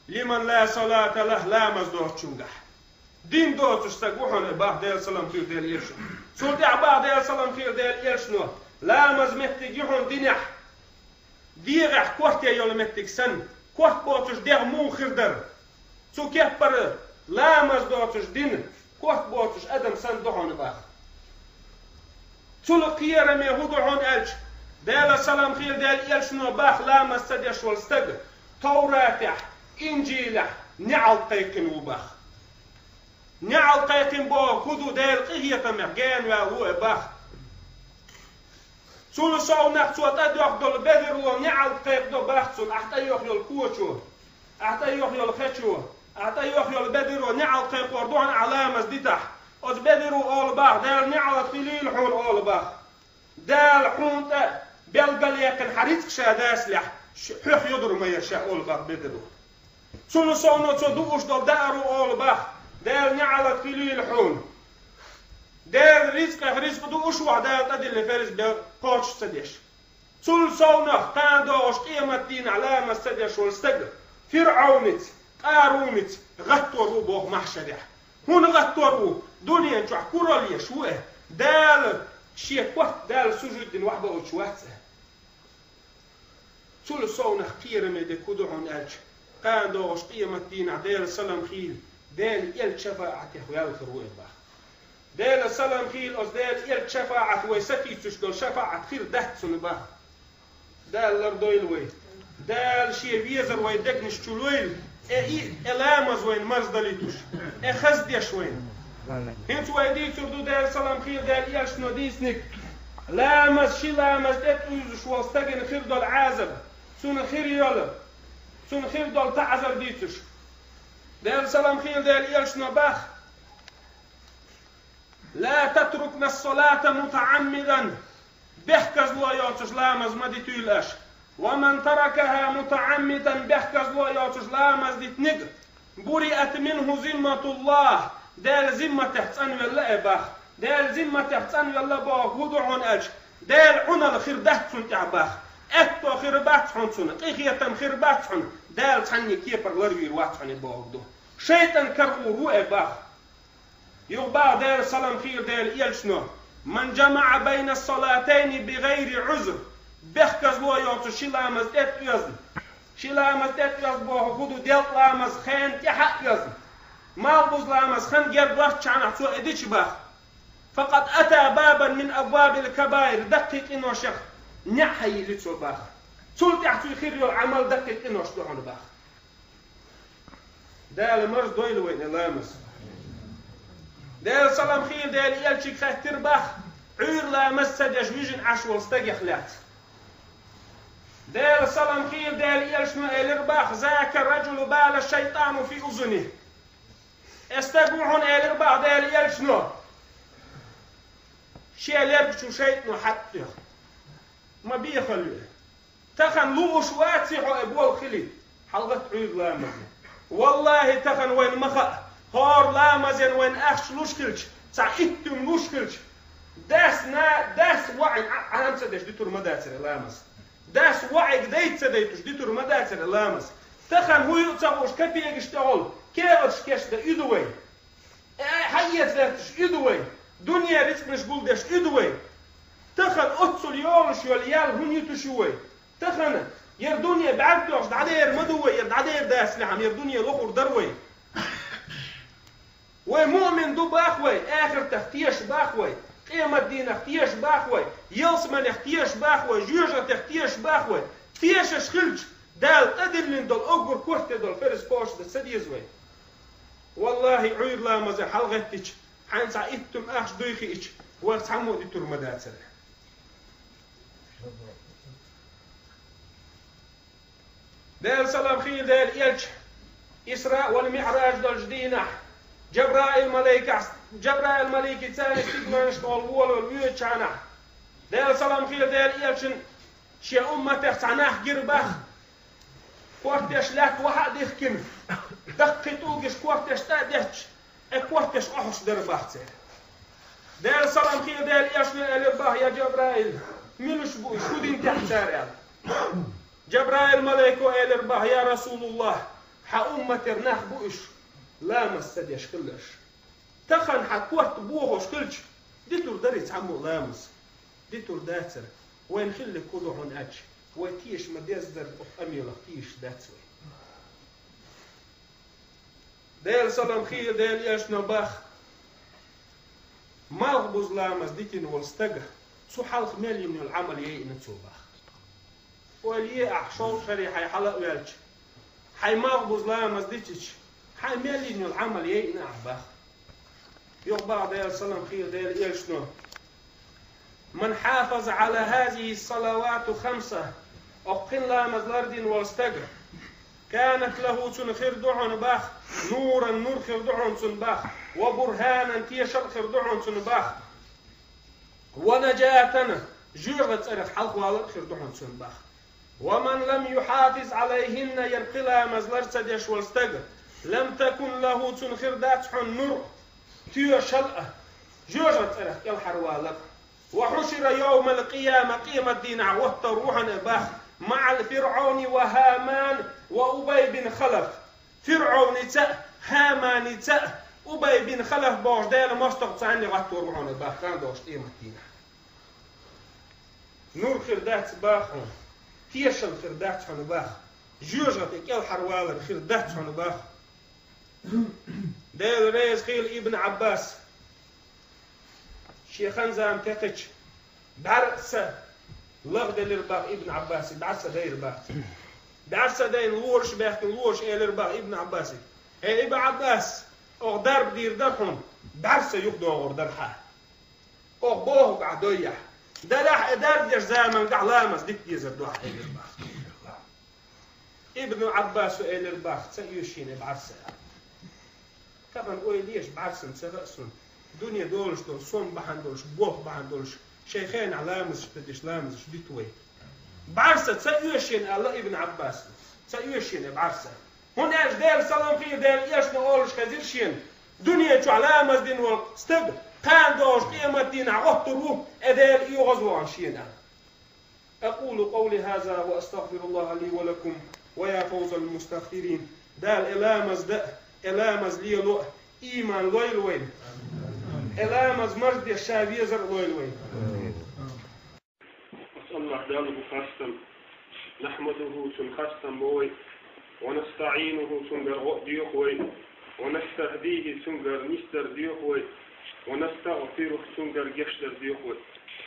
لمن لا صلاة له, ламаз доцчунгахь. Дин доцуш саг ву хьона, бах Делан салам хилда Делан элчано. Цул тӀаьхьа бах Делан салам хилда Делан элчано, ламаз меттиг ю хьона динехь, дегӀехь корта йолу меттиг санна, корта боцуш дегӀ муха хир дара. Цу кеппара ламаз доцуш дин, корта боцуш адам санна ду хьона, бах. Цул кхераме хӀун ду хьона аьлча, Делан салам хилда Делан элчано бах, ламаз ца деш волу стаг Товратехь, Инжилехь неӀалт кхайкхина ву, бах. НеӀалт кхайкхина боху хӀун ду, Делан къинхетамех генаваьлла ву и, бах. Цул совнах цо тӀедоьхна долу бедаро неӀалт кхайкхадо, бах, цунна, ахь тӀейоху йолу кочо, ахь тӀейоху йолу хечо, ахь тӀейоху йолу бедаро неӀалт кхайкхор ду хьуна, ахь ламаз дитахь. Оцу бедаро олу, бах, Делан неӀалт хуьлийла хьуна, олу, бах. Дала хьуна тӀе белгалъяьккхина хьан рицкъ ша дацалехь, ш-, хьоьх йодур ма яра ша, олу, бах, бедаро. Цунна совно цо дууш долу дааро олу, бах, Делан неӀалт хуьлийла хьуна. Делан рицкъех рицкъ дууш вахь, Дала тӀедиллина ферз бен кхочуш ца деш. Цул совнах, кхана догӀуш къематдийнахь ламаз ца деш волу стаг ФирӀауница, Къарунница гӀаттор ву боху маьхьшарехь. ХӀунда гӀаттор ву? Дуьнен чохь куралла еш ву и. Дала шен корта Далла сужуд дина вахьа баучу вац и. Цул совнах кхераме дерг хӀун ду хьуна аьлча, кхана догӀуш къематдийнахь Делан салам хилла, Делан элча шафаӀатех ваьлла хир ву и, бах. Делан салам хилла, оцу Делан элча шафаӀат, вай сатийсуш долу шафаӀат хир дац цунна, бах. Дала лардойла вай. Дала шен везар вай дегнаш чу лойла. Э, и, э, ламаз вайна марздалуьйтуш. Э, хаза деш вайна. Амин. ХӀинца вай дийцур ду Делан салам хилла Делан элчано дийцинарг. Ламаз, ши ламаз тӀетӀуьйзуш волу стагана хир долу Ӏазаб. Цунна хир йолу. Цунна хир долу таӀзар дийцуш. Делан салам хилла Делан элчано бах. لا تتركن الصلاة متعمدا. Бехказло йоцуш ламаз ма дитуьйла аша. ومن تركها متعمدا, бехказло йоцуш ламаз дитиниг, برئت منه ذمة الله, Делан зимматех цӀанвелла и, бах. Делан зимматех цӀанвелла боху хӀун ду хьуна аьлча, Делан Ӏуналла хир дац цунна тӀехь, бах. Аьтто хир бац хьуна цунна, къинхетам хир бац хьуна, Дала цхьанне кепара ларвийр вац хьуна и бохург ду. ШайтӀан каравур ву и, бах. Юха бах Делан салам хилла Делан элчано: من جمع بين الصلاتين بغير عذر, бехказло йоцуш ши ламаз тӀетӀоьзна. Ши ламаз тӀетӀоьзна боху хӀун ду, делкъа ламаз хенна тӀаьхьа а оьзна. Малхбуза ламаз хан герга доцчу хенахь цо и дича, бах. فقد أتى بابا من أبواب الكبائر, даккхий къиношех неӀ хьайиллина цо, бах. Цул тӀаьхьа цуьнан хир йолу Ӏамал даккхий къинош ду хьуна, бах. Дала марздойла вайна ламаз. Делан салам хилла Делан элчига хаьттира, бах, Ӏуьйра ламаз ца деш вижина Ӏаш волу стагах лаьцна. Делан салам хилла Делан элчано элира, бах: ذاك الرجل بال الشيطان في أذنه. И стаг ву хьуна, элира, бах, Делан элчано, шен лерг чу шайтӀано хьатӀатоьхна. Ма бехалла ю и. Тахана лууш ваций хьо и болх хилийта? ХьалагӀатта Ӏуьйра ламазе. Валлахи, тахана вайна ма хаьа, хӀора ламазен вайна ахча луш хилча, цхьа иттум луш хилча, дас на-, дас ваӀиг Ӏа-, Ӏама ца деш дитур ма дацара ламаз. Дас ваӀиг дайта ца дайтуш дитур ма дацара ламаз. Тахана хӀун ю а ца хууш, капегаш тӀехула кехаташ кечдан уьду вай. Э, хьаэца лаьтташ уьду вай, дуьне рицкъанаш гулдеш уьду вай. Тахана оццул йолуш йолу ял хӀунда юьтуш ю вай? Тахана яра дуьне бӀаьрг тоьхча дӀадер ма ду вай, яра дӀадер дацлехьама, яра дуьне лохур дара вай. Вай муъмин ду бах вай, ахиратах теша бах вай, къематдийнах теша бах вай, ялсаманех теша бах вай, жоьжахатех теша бах вай. Тешаш хилча, Дала тӀедиллина долу уггар корта долу ферз кхочушдан ца деза вай. Валлахи, Ӏуьйра ламазе хьалагӀеттича, хьайна цхьа иттум ахча дуй хиъча, вайх цхьаммо а дитур ма дацара. Делан салам хилла Делан элча Исраъ вал МиӀраж долчу дийнахь, Жабраил малайкас, Жабраил малайкица царна стигланаш тӀехула волавала воьдучу хенахь, Делан салам хилла Делан элчана шен умматех цхьа нах гира бах. Кортеш лаьтта вахьа а дихкина, даккхий тӀулгаш кортеш тӀа а детташ, Э, корташ Ӏохьуш дара бах церан. Делан салам хилла Делан элчано аьлар бах: «Я Джабраил, милаш бу уьш, хӀун дина техьа цара?» — аьлла. Джабраил малайко аьлар бах: «Я Расулуллах, хьан умматера нах бу уьш, ламаз ца деш хиларш. Тахан хьан корта бохош хилча, дитур дарий цхьаммо ламаз? Дитур дацара. Вайна хилларг хӀун ду хьуна аьлча, вай теша ма-деззара оцу къамелах тешаш дац вай». Делан салам хилла Делан элчано бах: «Малхбуза ламаз дитина волу стага, цу хьалха мел йина йолу Ӏамал яйъина цо бах». Ойла е ахь, шовзткъа шаре хьайн хьала а ваьлча, хьайн малхбуза ламаз дитича, хьайн мел йина йолу Ӏамал яйъина ахь бах. Юха бах Делан салам хилла Делан элчано: «Ман хьафаза Ӏала хазихи салавату хамса», оцу пхи ламаз лардина волу стага, «канат лаху», цунна хир ду хьуна бах, «нуран», нур хир ду хьуна цунна бах, «ва бурхӀанан», тешал а хир ду хьуна цунна бах, «ва наджатан», жоьжахатин цӀарах хьалхавалар а хир ду хьуна цунна бах. «Ва ман лам юхьафиз Ӏалайхинна», яра пхи ламаз лар ца деш волу стаг, «лам такун лаху», цунна хир дац хьуна «нур», тоьшал а, жоьжахатин цӀарах кӀелхьарвалар а. «Ва хьушира йовмал къияма», къематдийнахь гӀоттур ву хьуна бах, «маӀал ФирӀовни ва ХӀаман ва Убай бин Халаф». ФирӀовница а, ХӀаманица а, Убай бин Халаф бохуш Делан мостагӀа царна гӀоттур ву хьуна бах, кхана долуш къематдийнахь. Нур хир дац бах хьуна, тешал хир дац хьуна бах, жоьжахате кӀелхьарвалар хир дац хьуна бах. Дела реза хила Ибн Ӏаббас, шен хан-зама текхича, бӀаьрса лагӀделира бах Ибн Ӏаббасе, бӀаьрса дайра бах. БӀаьрса дайна лоруш баьхкина лоруш элира бах Ибн Ӏаббасе: «ХӀей, Ибн Ӏаббас, оха дарба дийр дара хьуна, бӀаьрса юхадогӀур дара хьан. Оха бохург ахь дойяхь, дарахь а, э, дарба деш заманга ахь ламаз дита дезар ду хьан», — элира бах. Ибн Ӏаббасо элира бах: «Ца оьшу шена бӀаьрса». Кхана ойла еш, бӀаьрсана ца хаьа суна. Дуьне долуш долу, сом бахьана долуш, болх бахьана долуш, шайн хенахь ламазаш ца деш, ламазаш диту вай. «БӀаьрса ца оьшу шена», — аьлла Ибн Ӏаббаса. «Ца оьшу шена бӀаьрса». ХӀунда аьлча Делан салам хила Делан элчано олуш хезира шена: «Дуьне чохь ламаз дина волу стаг кхана долуш къематдийнахь гӀоттур ву, э, Дела оьгӀазвахана шена». أقول قولي هذا وأستغفر الله لي ولكم ويا فوز المستغفرين. Дала э ламаз дан а, э ламаз лело а, ийман лойла вайна. Э ламаз марздеш ша везар а лойла вайна. Ас Аллах Далла бу хастам. نحمده, цунна хастам бо вай. ونستعينه, цуьнгара гӀо а доьху вай. ونستهديه, цуьнгара нисдар доьху вай. ونستغفره, цуьнгара гечдар доьху вай.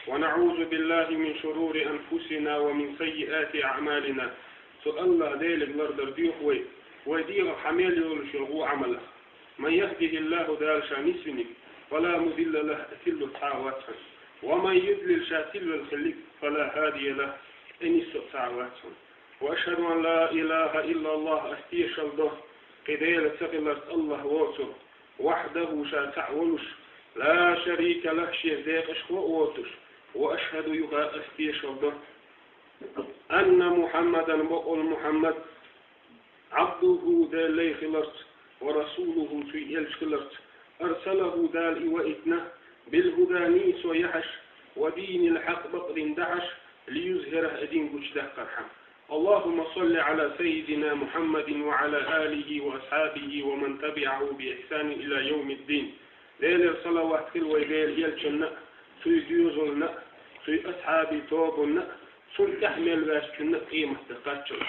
ونعوذ بالله من شرور أنفسنا ومن سيئات أعمالنا. Цу Аллах Деле лардар доьху вай, вай дегӀах хьан мел йолуш йолу гӀо Ӏамалах. من يهده الله, Дала ша нисвиниг, فلا مضل له, тиллуш цхьа а вац хьуна. ومن يضلل, ша тилвелла хиллиг, فلا هادي له, тӀе нисса а цхьа а вац хьуна. وأشهد أن لا إله إلا الله, ас тешалла до, кхин Дела ца хиларца Аллах воцург, وحده, ша цхьаъ волуш, لا شريك له, шех декъашхо а воцуш, وأشهد, юха ас тешалла до, أن محمدا, бакъволу Мухьаммад, عبده, Делан лай хиларца, ورسوله, цуьнан элча хиларца, أرسله, Дала и ваийтина, بالهدى, нийсо яхьаш, ودين الحق, бакъдин дахьаш, ليظهره, и дин гучудаккхархьама. اللهم صل على سيدنا محمد وعلى آله وأصحابه ومن تبعه بإحسان إلى يوم الدين. Делера салават хила вай Делан элчанна а, цуьнан доьзална а, цуьнан асхьабийн тобанна а, цунна тӀаьхьа мел ваьшначунна а къематде кхаччалц.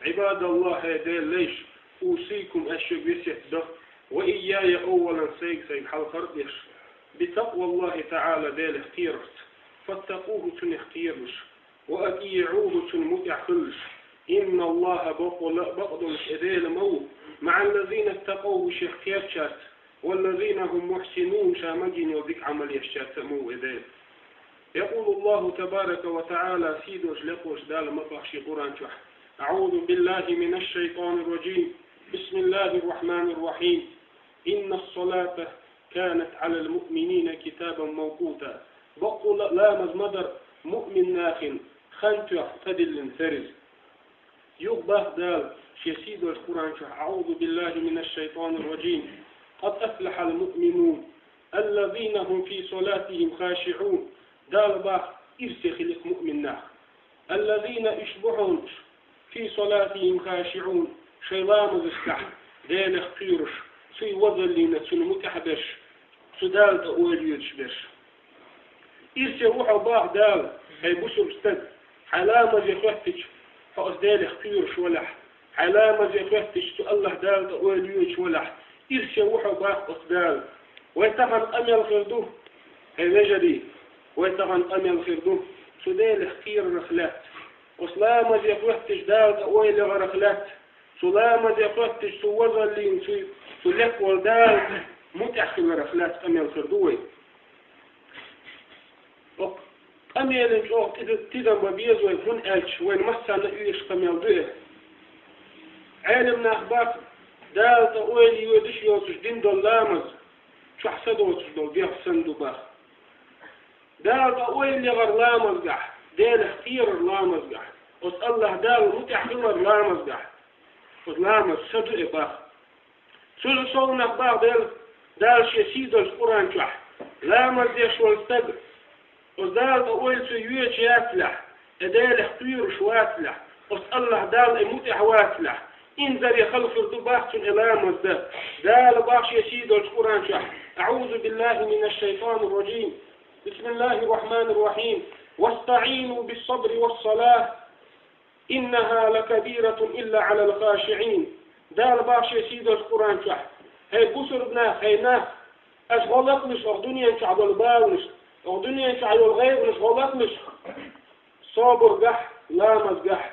عباد الله, хӀей Делан лайш, أوصيكم, ас шуьга весет до, وإياي, أولا, сайга-сайга хьалхара а деш, بتقوى الله تعالى, Делах кхерарца, فاتقوه, цунах кхералаш, وأطيعوه, цунна мутӀахь хуьллаш. إن الله, бакъволу а, бакъдолуш а Дела ма ву, مع الذين اتقوا, шех кхерачаьрца, والذين هم محسنون, ша магийна йолу дика Ӏамал ешчаьрца а ма ву и Дела. يقول الله تبارك وتعالى, сийдолуш, лекхолуш Дала ма боху шен Къуръан чохь: أعوذ بالله من الشيطان الرجيم. بسم الله الرحمن الرحيم. إن الصلاة كانت على المؤمنين كتابا موقوتا. Бакъволу а ламаз ма дара муъмин нахана хан тоьхна тӀедиллина терра. Юха боху Дала шен сийдолчу Къуръан чохь: أعوذ بالله من الشيطان الرجيم. قد أفلح المؤمنون الذين هم في صلاتهم خاشعون. Дала бах, ирсе хилик муъмин нах. الذين, уьш бу хьуна уьш, في صلاتهم خاشعون, шайн ламазашкахь Делах кхоьруш, цуьнан вазаллина, цунна мутӀахь берш, цу Дала тӀе ойла йоьдуш берш. Ирсе ву хьо, бах Дала, хӀай бусулба стаг, хьайн ламазе хоьттича, хьо оцу Делах кхоьруш валахь, хьайн ламазе хоьттича, цу АллахӀ Дала тӀе ойла йоьдуш валахь, ирсе ву хьо, бах оцу Дала. Вай тахана къамел хир ду, хӀай вежарий, вай тахана къамел хир ду цу Делах кхерарах лаьцна. Оцу ламазе хоьттича, Дала тӀе ойла яхарах лаьцна, цу ламазе хоьттича, цу вазаллина, цу, цу лекха волу Дала мутӀахь хиларах лаьцна къамел хир ду вай. Оцу къамелан чӀогӀа тӀе-, тидам бан беза вай, хӀунда аьлча вайна массарна а оьшуш къамел ду и. Ӏелам нах бах, Дала тӀе ойла йоьдуш йоцуш дина долу ламаз чохь са доцуш долу дегӀ санна ду, бах. Дала тӀе ойла яхар ламазгахь, Делах кхерар ламазгахь, оцу АллахӀ Дала мутӀахь хилар ламазгахь, оцу ламаз са ду и, бах. Цуьнан совнах бах Дала, Дала Шен сийдолчу Къуръан чохь: ламаз деш волу стаг, оцу Дала тӀе ойла цо йоьдуш яцалахь, и Делах кхоьруш вацалахь, оцу АллахӀ Далла и мутӀахь вацалахь, инзаре хала хир ду, бах, цунна и ламаз дан. Дала бах Шен сийдолчу Къуръан чохь: أعوذ بالله من الشيطان الرجيم. بسم الله الرحمن الرحيم. واستعينوا بالصبر والصلاة. إنها لكبيرة إلا على الخاشعين. Дала бах Шен сийдолчу Къуръан чохь: хӀай бусурба нах, хӀай нах, аша гӀо лахалаш оха дуьнен чохь долу баланаш, оха дуьнен чохь йолу гӀайгӀанаш гӀо лахалаш собаргахь, ламазгахь.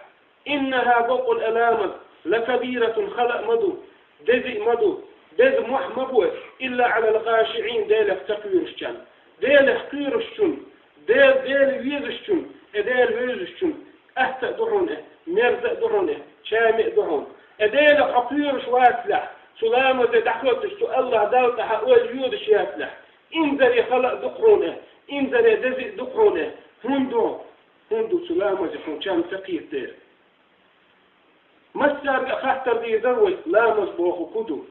إنها, бакъволу и ламаз, لكبيرة, хала а ма ду, деза а ма ду, беза мохь ма бу, إلا على الخاشعين, Делах ца кхоьрушчарна. Делах кхоьрушчунна, Де-, Дела везачунна, и Дела вевзачунна атта а ду хьуна и, мерза а ду хьуна и, чаме а ду хьуна. И Делах хьо кхоьруш вацалахь, цу ламазе дӀахӀоьттуш, цу АллахӀ Далла тӀе хьан ойла йоьдуш яцалахь, инзаре хала а ду хьуна и, инзаре деза а ду хьуна и. ХӀунда ду? ХӀунда ду цу ламазе хьуна чам ца кхетадера. Массаьрга а хаттар дийр дара вай, ламаз бохург хӀун ду?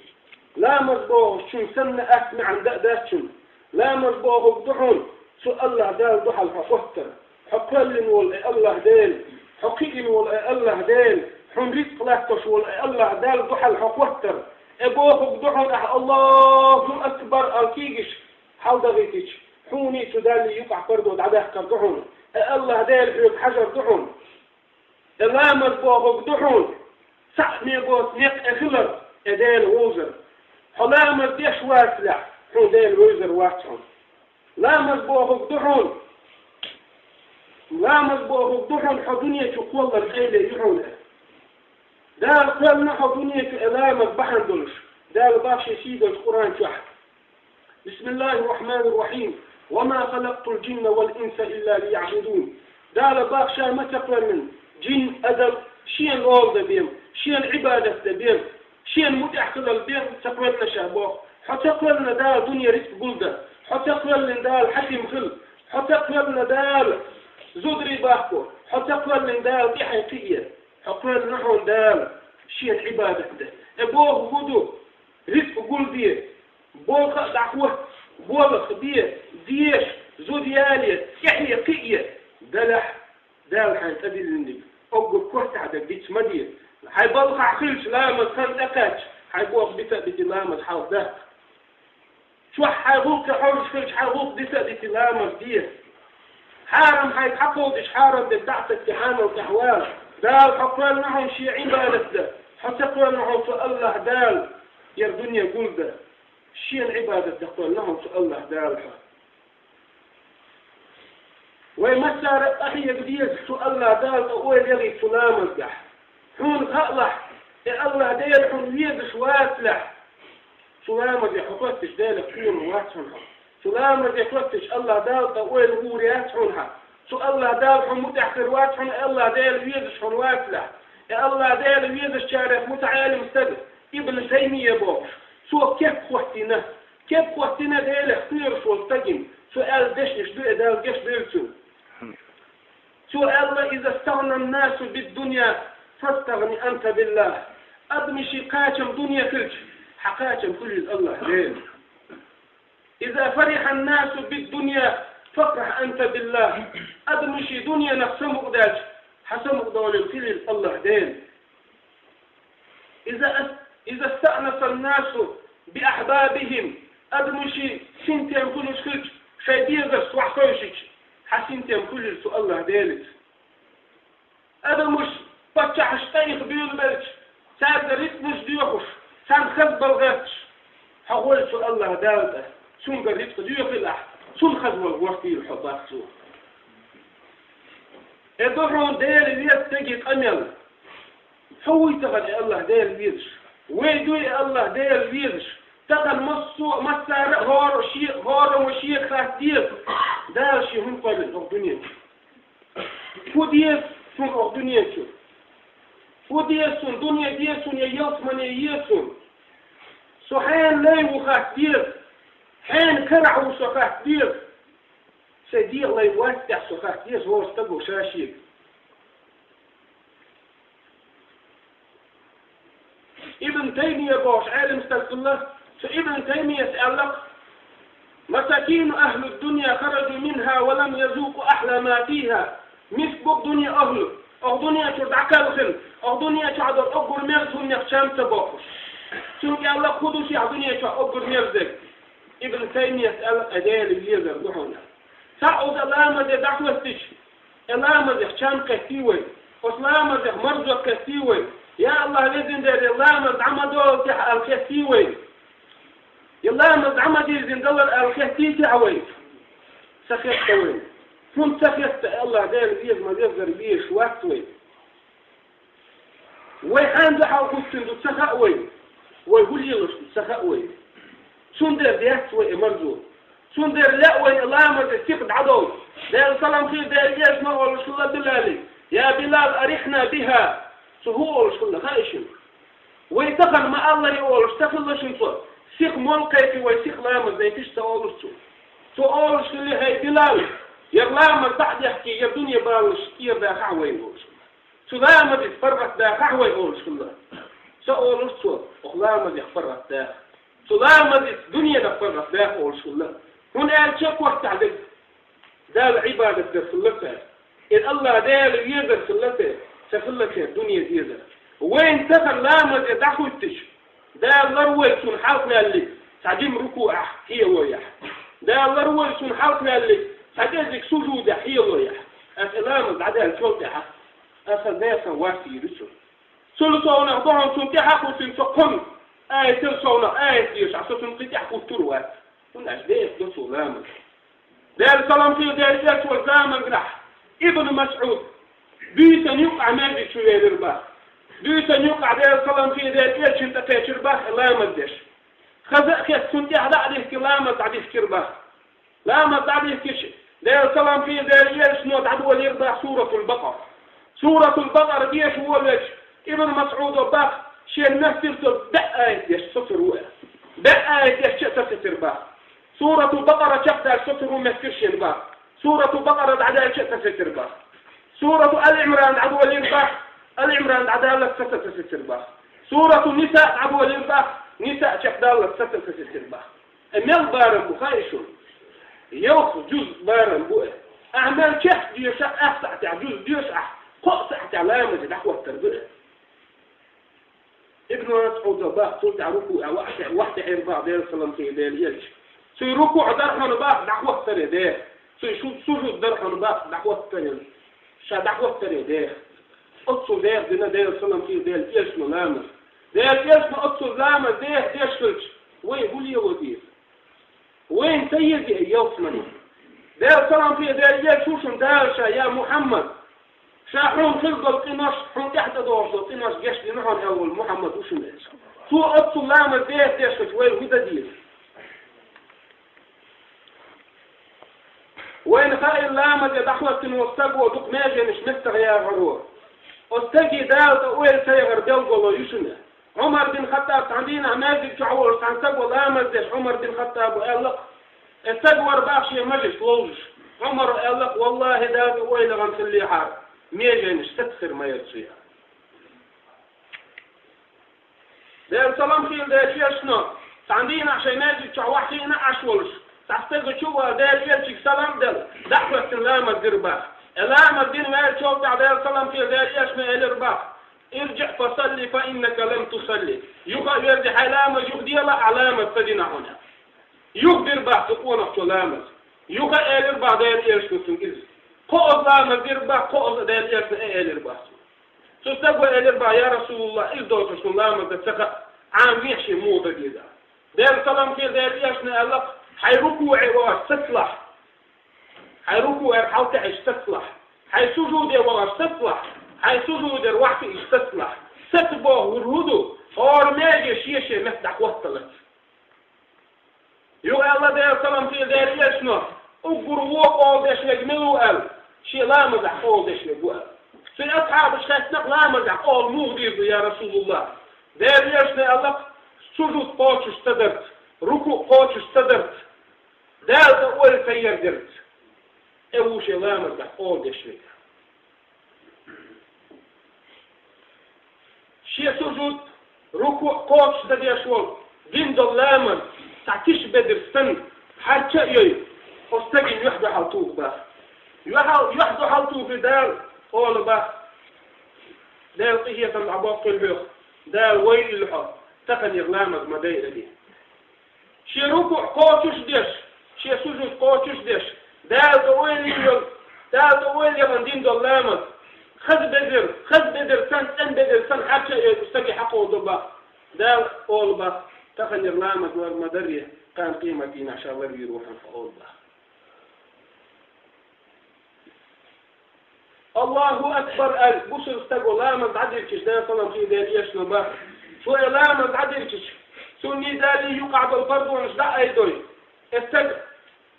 Ламаз бохучун санна атта маьӀна дан а дац шуна. Ламаз бохург ду хьуна цу АллахӀ Далла дуьхьал хьо хӀоттар. Хьо кхоьллина волу и АллахӀ Дела, хьо кхиъна волу и АллахӀ Дела, хьуна рицкъ латтош волу и АллахӀ Далла дуьхьал хьо хӀоттар. И бохург ду хьуна ахь «Аллаху акбар» аьлла кийгаш хьаладахийтича, хьуний цу Даллий юкъахь пардо дӀадаккхар ду хьуна. И АллахӀ Дела хьоьга хьажар ду хьуна. И ламаз бохург ду хьуна цхьаъ мегоца некъ тӀе хилар, и Дела вовзар. Хьо ламаз деш вацалахь, хьуна Дела вевзар вац хьуна. Ламаз бохург ду хьуна, ламаз бохург ду хьуна хьо дуьне чу кхоллар къайле ю хьуна. Дала кхоьллина хьо дуьне чу и ламаз бахьана долуш. Дала бах Шен сийдолчу Къуръан чохь: بسم الله الرحمن الرحيم. وما خلقت الجن والإنس إلا ليعبدون. Дала бах Ша ма ца кхоьллина жин, адам Шена лола дан бен, Шена Ӏибадат дан бен, Шена мутӀахь хилар бен ца кхоьллина Ша боху. Хьо ца кхоьллина Дала дуьне рицкъ гулдан, хьо ца кхоьллина Дала хьаким хила, хьо ца кхоьллина Дала зударий баккхо, хьо ца кхоьллина Дала тӀаьхье кхиъе. Хьо кхоьллина хьуна Дала Шена Ӏибадат дан. И бохург хӀун ду? Рицкъ гулде, болх а дӀахӀотта, болх бе, деша, зуда яле, тӀаьхье кхиъе, делахь Дала хьайна тӀедиллинарг, уггар кортахь дерг диц ма де. Хьайн балхахь хилча, ламаз хан тӀекхаьчча, хьайн болх бита а битий, ламаз хьалхадаккха. Чохь хьайн гӀуллакхе хьожуш хилча, хьайн гӀуллакх дита а дитий, ламаз де. Хьарам хьайга хьакховдича, хьарам дерг дӀа а теттий, хьанал тӀехь вала. Дала хьо кхоьллина хьуна Шен Ӏибадат дан, хьо ца кхоьллина хьуна цу АллахӀ Дала яр дуьне гулдан. Шена Ӏибадат дан кхоьллина хьуна цу АллахӀ Дала хьо. Вай массара а къахьега деза цу АллахӀ Дала тӀе ойла яхийта цу ламазгахь. Хьуна хаалахь, и АллахӀ Дела хьуна везаш вацалахь, цу ламазе хьо хоьттуш Делах кхоьрур вац хьуна хьо. Цу ламазе хоьттуш АллахӀ Дала тӀе ойла гӀур яц хьуна хьан. Цу АллахӀ Дала хьуна мутӀахь хир вац хьуна, и АллахӀ Дела везаш хьуна вацалахь. И АллахӀ Дела везачарех мутаӀелим стаг Ибн Таймия бохуш, цо кеп хӀоттийна. Кеп хӀоттийна Делах кхоьруш волу стагана, цо аьлла дешнаш ду и, Дала гечдойла цунна. Цо аьлла: «إذا استغنى الناس بالدنيا فاستغن أنت بالله». Адамашна кхачам дуьне хилча, хьакхачам хуьлийла АллахӀ Дела. إذا فرح الناس بالدنيا فافرح أنت بالله. Адамаши дуненах самукъадаьлча, хьан самукъадовлийла хуьлийла АллахӀ Дела. إذا أس-، إذا استأنس الناس بأحبابهم. Адамаши синтем хуьлуш хилча, шайн дезарца вахьа совшича, хьан синтем хуьлийла цу АллахӀ Делаца. Адамаш паччахьаш тӀаиха буьйлабелча, цаьрга рицкъанаш доьхуш, царна хазбала гӀерташ, хьо гӀойла цу АллахӀ Дала тӀа, цунгара рицкъа доьхийла ахь, цунна хазбала гӀортийла хьо, бах цо. Э, ду хьуна Дела веза стеге къамел. Хьо вуй тахана, э, АллахӀ Дела везаш? Вай дуй, э, АллахӀ Дела везаш? Тахана массо-, массара а хӀора ше-, хӀораммо шега хатта деза, Дала ше хӀунда кхоьллина хӀокху дуьнен чу? ХӀун деза цунна хӀокху дуьнен чу? ХӀун деза цунна? Дуьне деза цунна, я ялсамани еза цунна? Со хьенан лай ву хатта деза, хьенан карахь ву со хатта деза, сайн дегӀан лай вац-те со хатта деза хӀора стага ша-шега. Ибн Таймия бохуш Ӏелам стаг хилла, цу Ибн Таймияс аьлла-кх: مساكين أهل الدنيا خرجوا منها ولم يذوقوا أحلى ما فيها. Миска бу-кх дуьне ахӀлу, оха дуьне чуьра дӀакхелхина, оха дуьне чохь долу уггар мерза хӀуманех чам ца боккхуш. Цуьнга аьлла-кх: хӀун ду шех дуьне чохь уггар мерза дерг? Ибн Таймияс аьлла-кх: Дела везар ду хьуна. Цхьаъ уза ламазе дӀахӀоьттича, и ламазех чам кхеттий вай? Оцу ламазех марзо кхеттий вай? Я АллахӀ, Везан Дела, я ламаз дӀа ма доллу техьа аьлла кхеттий вай? Я ламаз дӀа ма дирзина далар аьлла кхеттий техьа вай? Ца хетта вай. ХӀунда ца хетта? АллахӀ Дела веза ма веззара везаш вац вай. Вай хьанна дуьхьал хӀуттуьйтур ду ца хаьа вайна. Вай хӀун лелош ду ца хаьа вайна. Цундела дац вай и марзо. Цундела лаьа вайна и ламазе сиха дӀадовла. Делан салам хилла Делан элчано олуш хилла Билале: يا بلال أرحنا بها. Цо хӀун олуш хилла хаьий шуна? Вай тахана ма-аллара олуш ца хилла шуна цо, сиха молла кхайкхий вай, сиха ламаз дайташ ца олуш цо. Цо олуш хилла: хӀай Билал, я ламаз дӀа а дехкий, я дуьне баланаш тӀера дахахь вайна олуш хилла. Цу ламазица паргӀат дахахь вай олуш хилла. Ца олуш цо, оха ламазех паргӀат даха. Цу ламазица дуьненах паргӀат даха олуш хилла. ХӀунда аьлча кортахь дерг Далла Ӏибадат дар хилла цара. Иза АллахӀ Дела везар хилла цара, ца хилла цара дуьне дезар. Вайна тахана ламазе дӀахӀуьттича, Дала ларвойла цунна хьалхаваьллий, цхьа дима рукуӀехь хьело яхь. Дала ларвойла цунна хьалхаваьллий, цхьа кӀеззиг сужудехь хьело яхь. Аса и ламаз дӀадаьллачул тӀаьхьа, аса дехар вац йийр ю цунна. Цул совнах бохьун цунна тӀаьхьа а кхуссина цо кхунна, аятал совнах аят дешахь, со цунна кхин тӀаьхьа хӀуттур а вац. ХӀунда аьлча дехар ду цо ламаз. Делан салам хилла Делан элчан заманахь Ибн МасӀуд буьйсанна юккъехь маьждиг чу велира бах. Буьйсанна юккъехь Делан салам хилла Делан элчанна тӀекхечира бах и ламаз деш. Хаза а хетта, цунна тӀехь дӀа а дихкина, ламаз дӀадихкира бах. Ламаз дӀадихкича, Делан салам хилла Делан элчано дӀадолийра бах Суратул Бакъара. Суратул Бакъара деша волавелча, Ибн МасӀудо бах, шена моьттира цо бӀе аят деш соцур ву аьлла. БӀе аят деш а ца сецира бах. Суратул Бакъара чекхдаьлча соцур ву моьттира шена бах. Суратул Бакъара дӀадаьлча а ца сецира бах. Сурату Али Ӏимран дӀадолийра бах, Али Ӏимран дӀадаллалц саца ца сецира бах. Сурату Ниса дӀадолийра бах, Ниса чекхдаллалц саца ца сецира бах. Э, мел барам бу хаьий шуна? Ялх жуз барам бу э. Ахь мел чекх деша, ах сахьтехь жуз деша ахь, кхо сахьтехь ламазе дӀахӀоттар ду э. Ибн МасӀуда бах, цул тӀаьхьа рукуӀехь вахьте-, вахьтехьира бах Делан салам хилла Делан элча. Цуьнан рукуӀ дара хьуна бах дӀахӀоттаре деха. Цуьнан шу-, сужуд дара хьуна бах дӀахӀоттаре. Ша дӀахӀоттаре деха. Оццул деха дина Делан салам хилла Делан элчано ламаз. Делан элчано оццул ламаз деха деш хилча, вай хӀун лело деза? Вайна ца еза и ялсамани? Делан салам хилла Делан элча ву шуна Дала ша, я Мухьаммад. Ша хьуна хила долу къинош, хьуна тӀаьхьа тӀедогӀуш долу къинош гечдина хьуна аьлла волу Мухьаммад ву шуна. Цо оццул ламаз деха деш хилча, вай хӀун дан деза? Вайна хаийла ламазе дӀахӀоттина волу стаг ву дукха меженаш меттах яхаро. Оцу стаге Дала тӀе ойла ца яхар белгало ю шуна. Ӏумар бин Хаттаб цхьана дийнахь маьждиг чохь волуш цхьана стага ламаз деш Ӏумар бин Хаттабо аьлла-кх: «И стаг вара бах шен мажлис ловзуш». Ӏумаро аьлла-кх: «Валлахьи, Дала ойла гӀан хиллехьара, меженаш сацахир ма яра цу яра». Дала салам хилла Делан элчано, цхьан дийнахь шайн маьждиг чохь ваьхкина Ӏаш волуш, цхьа стага чу а ваьлла, Делан элчига салам а делла, дӀахӀоьттина ламаз дира боху. И ламаз дина ваьллачул тӀаьхьа Дала салам хилла Делан элчано элира боху: «Ирджиъ фасалли, фа иннака лам тусалли». Юха а верзий, хьайн ламаз юха делахь, ахь ламаз ца дина хьуна. Юха дира боху цу къонахчо ламаз. Юха а элира боху Делан элчано цуьнга иза. Кхоазза ламаз дира боху, кхоазза а Делан элчано элира боху цуьнга. Цу стага элира боху: «Я Расулаллах, иза доцург суна ламаз дан ца хаьа, Ӏамавехьа шен муха дан деза». Делан салам хилла Делан элчано аьлла: «Хьайн рукуӀе вахарх сацалахь, хьайн рукуӀера хьалатаьӀаш сацалахь, хьайн сужуде вахарх сацалахь, хьайн сужудера ваьхкина сацалахь». Саца бохург хӀун ду? ХӀора маьже шен-шен метта дӀахӀотталац. Юха аьлла Делан салам хилла Делан элчано: «Уггар вон къола деш верг мила ву?» – аьлла. «Шен ламазехь къола деш верг ву», – аьлла. Цуьнан асхьабаша хаьттина: «Ламазехь къола муха дийр ду, я Расулаллах?» Делан элчано аьлла: «Сужуд кхочуш ца дарца, рукуӀ кхочуш ца дарца, Дала тӀе ойла ца ярдарца, и ву шен ламазехь къола деш верг». Шен сужуд, рукуӀ кхочуш ца деш волу, дина долу ламаз, цхьа тиша бедар санна, хьарча а йой, оцу стагана юьхь-дуьхьал туху боху. Юьхьал, юьхь-дуьхьал тухий Дала, олу боху: «Дела, къинхетам дӀабоккхийла хьоьх, Дала войийла хьо, таханлера ламаз ма дайъаде». Шен рукуӀ кхочуш а деш, шен сужуд кхочуш а деш, Дала тӀе ойла йолу, Дала тӀе ойла яхана дина долу ламаз, хаза бедар, хаза бедар санна, цӀена бедар санна, хьарча а йой, стаге хьакховдо боху. Дала олу боху: «Таханлера ламаз лар ма дарре, кхана къематдийнахь ша ларвийр ву хьуна хьо», олу боху. «Аллаху акбар», – аьлла, бусалба стага ламаз дӀадирчаш, Делан салам хилла Делан элчано боху: «Цо и ламаз дӀадирчаш, цунний, Даллий юкъахь долу пардонаш дӀа а айдой, и стаг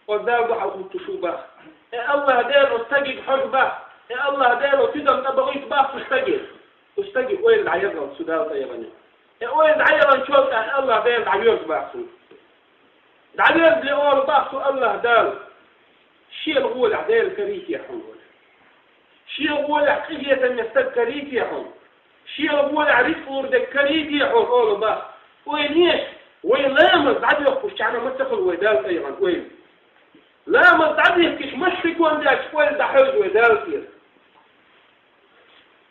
оцу Далла дуьхьал хӀуттуш ву боху. И АллахӀ Дела оцу стагига хьожу боху. И АллахӀ Дела оцу тидам тӀебахийта боху цу стаге». Цу стаге ойла дӀаелла цу Далла тӀе яхана. И ойла дӀаеллачул тӀаьхьа АллахӀ Дела дӀавоьрзу боху цунна. ДӀавоьрзале олу боху цу АллахӀ Дала: «Шен гӀолехь Дела карийте хьуна вай. Шен гӀолехь къинхетаме стаг карийте хьуна. Шен гӀолехь рицкъ лур дерг карийте хьуна», олу боху. Ойла еш, вай ламаз дӀадоьхкучхьана ма ца хуьлу вай Далла тӀе яхана ойла. Ламаз дӀадихкича, массо а секунд даьлча ойла дӀахьевза вай Далла тӀера.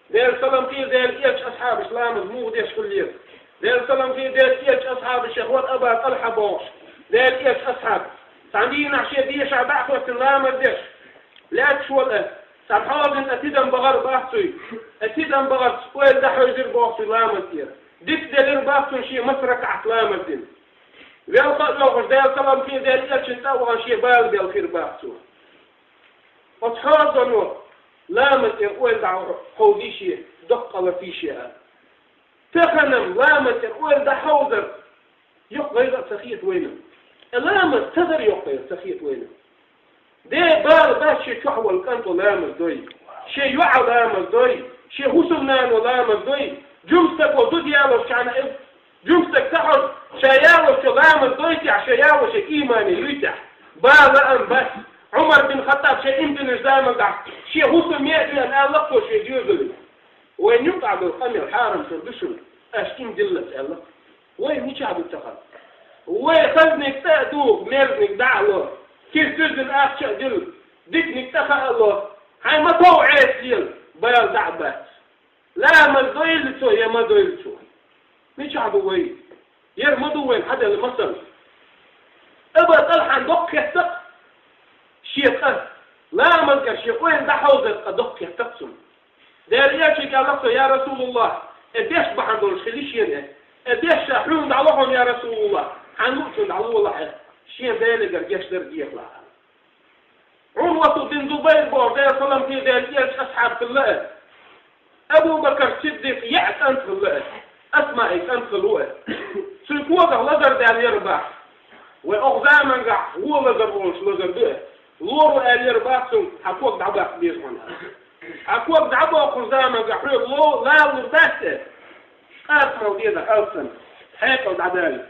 Делан салам хилла Делан элчан асхьабаш ламаз муха деш хиллера? Делан салам хилла Делан элчан асхьабашех вара Аба ТӀалхьа бохуш Делан элчан асхьаб. Цхьана дийнахь шен дешахь дӀа а хӀоьттина ламаз деш, лаьтташ волу и. Цхьана хьозанна тӀе тидам бахара боху цуьнан. И тидам бахарца ойла дӀахьевзира боху цуьнан ламаз тӀера. Дика делира боху цуьнан шен маса ракаӀат ламаз дина. Велха а воьлхуш, Делан салам хилла Делан элчанна тӀе а вахана, шен бала белхира боху цо. Оцу хьозано ламаз тӀера ойла дӀахьовзий шен, доккха къа лаций шен аьлла. Тахана-м ламаз тӀера ойла дӀахьовзар йоккха гӀайгӀа а ца хета вайна. И ламаз ца дар йоккха гӀайгӀа ца хета вайна. Ден бала бац шен чохь волу кӀанто ламаз дой, шен йоӀа ламаз дой, шен хӀусамнано ламаз дой, жуьмстаго зуда ялочхьана, жуьмстаг ца хьожу, ша ялочо ламаз дойтехь, ша ялочо имане юйтехь. Бала лаам бац. Ӏумар бин Хаттаб шен имдинаш заман тӀехь, шен хӀусам ме а доьхна аьлла-кх цо шен доьзале: «Вайн юкъахь долу къамел хьарам хир ду шуна, аша имдиллалц», аьлла. Вай мичахь ду тахана? Вай хазниг цӀа а духу, мерзниг дӀа а ло, кист дуьззина ахча а дилла, диканиг цӀа хаа а ло, хьайн ма-тов Ӏеса лела, бала дӀа а бац. Ламаз дойла цо я ма дойла цо? Мичахь ду вай? Яра ма ду вайна хьаделла масал. Аба ТӀалхьан доккха хетта-кх шен къа, ламазгара шен ойла дӀахьовзар къа доккха хетта-кх цунна. Делан элчига аьлла-кх цо: «Я Расулаллах, и деш бахьана долуш хили шена и. И деш ша хьуна дӀало хьуна, я Расулаллах, хьан луучунна дӀалолахь и, шен Делегара геч дар дехалахь». Ӏурвату бин Зубайр боху Делан салам хилла Делан элчан асхьаб хилла и. Абу Бакар Сиддикъ яа кӀант хилла и. Асмаи кӀант хилла ву и. Цуьнан когах лазар даьлла яра боху. Вай оха замангахь вон лазар волуш лазар ду и. Лоро аьлла яра боху цуьнга: «Хьан ког дӀабаккха беза хьуна». Хьан ког дӀабоккхучу замангахь хьоьга ло-, лалур дац и. Къасамал деза хьалсана. Хьекъал дӀадала.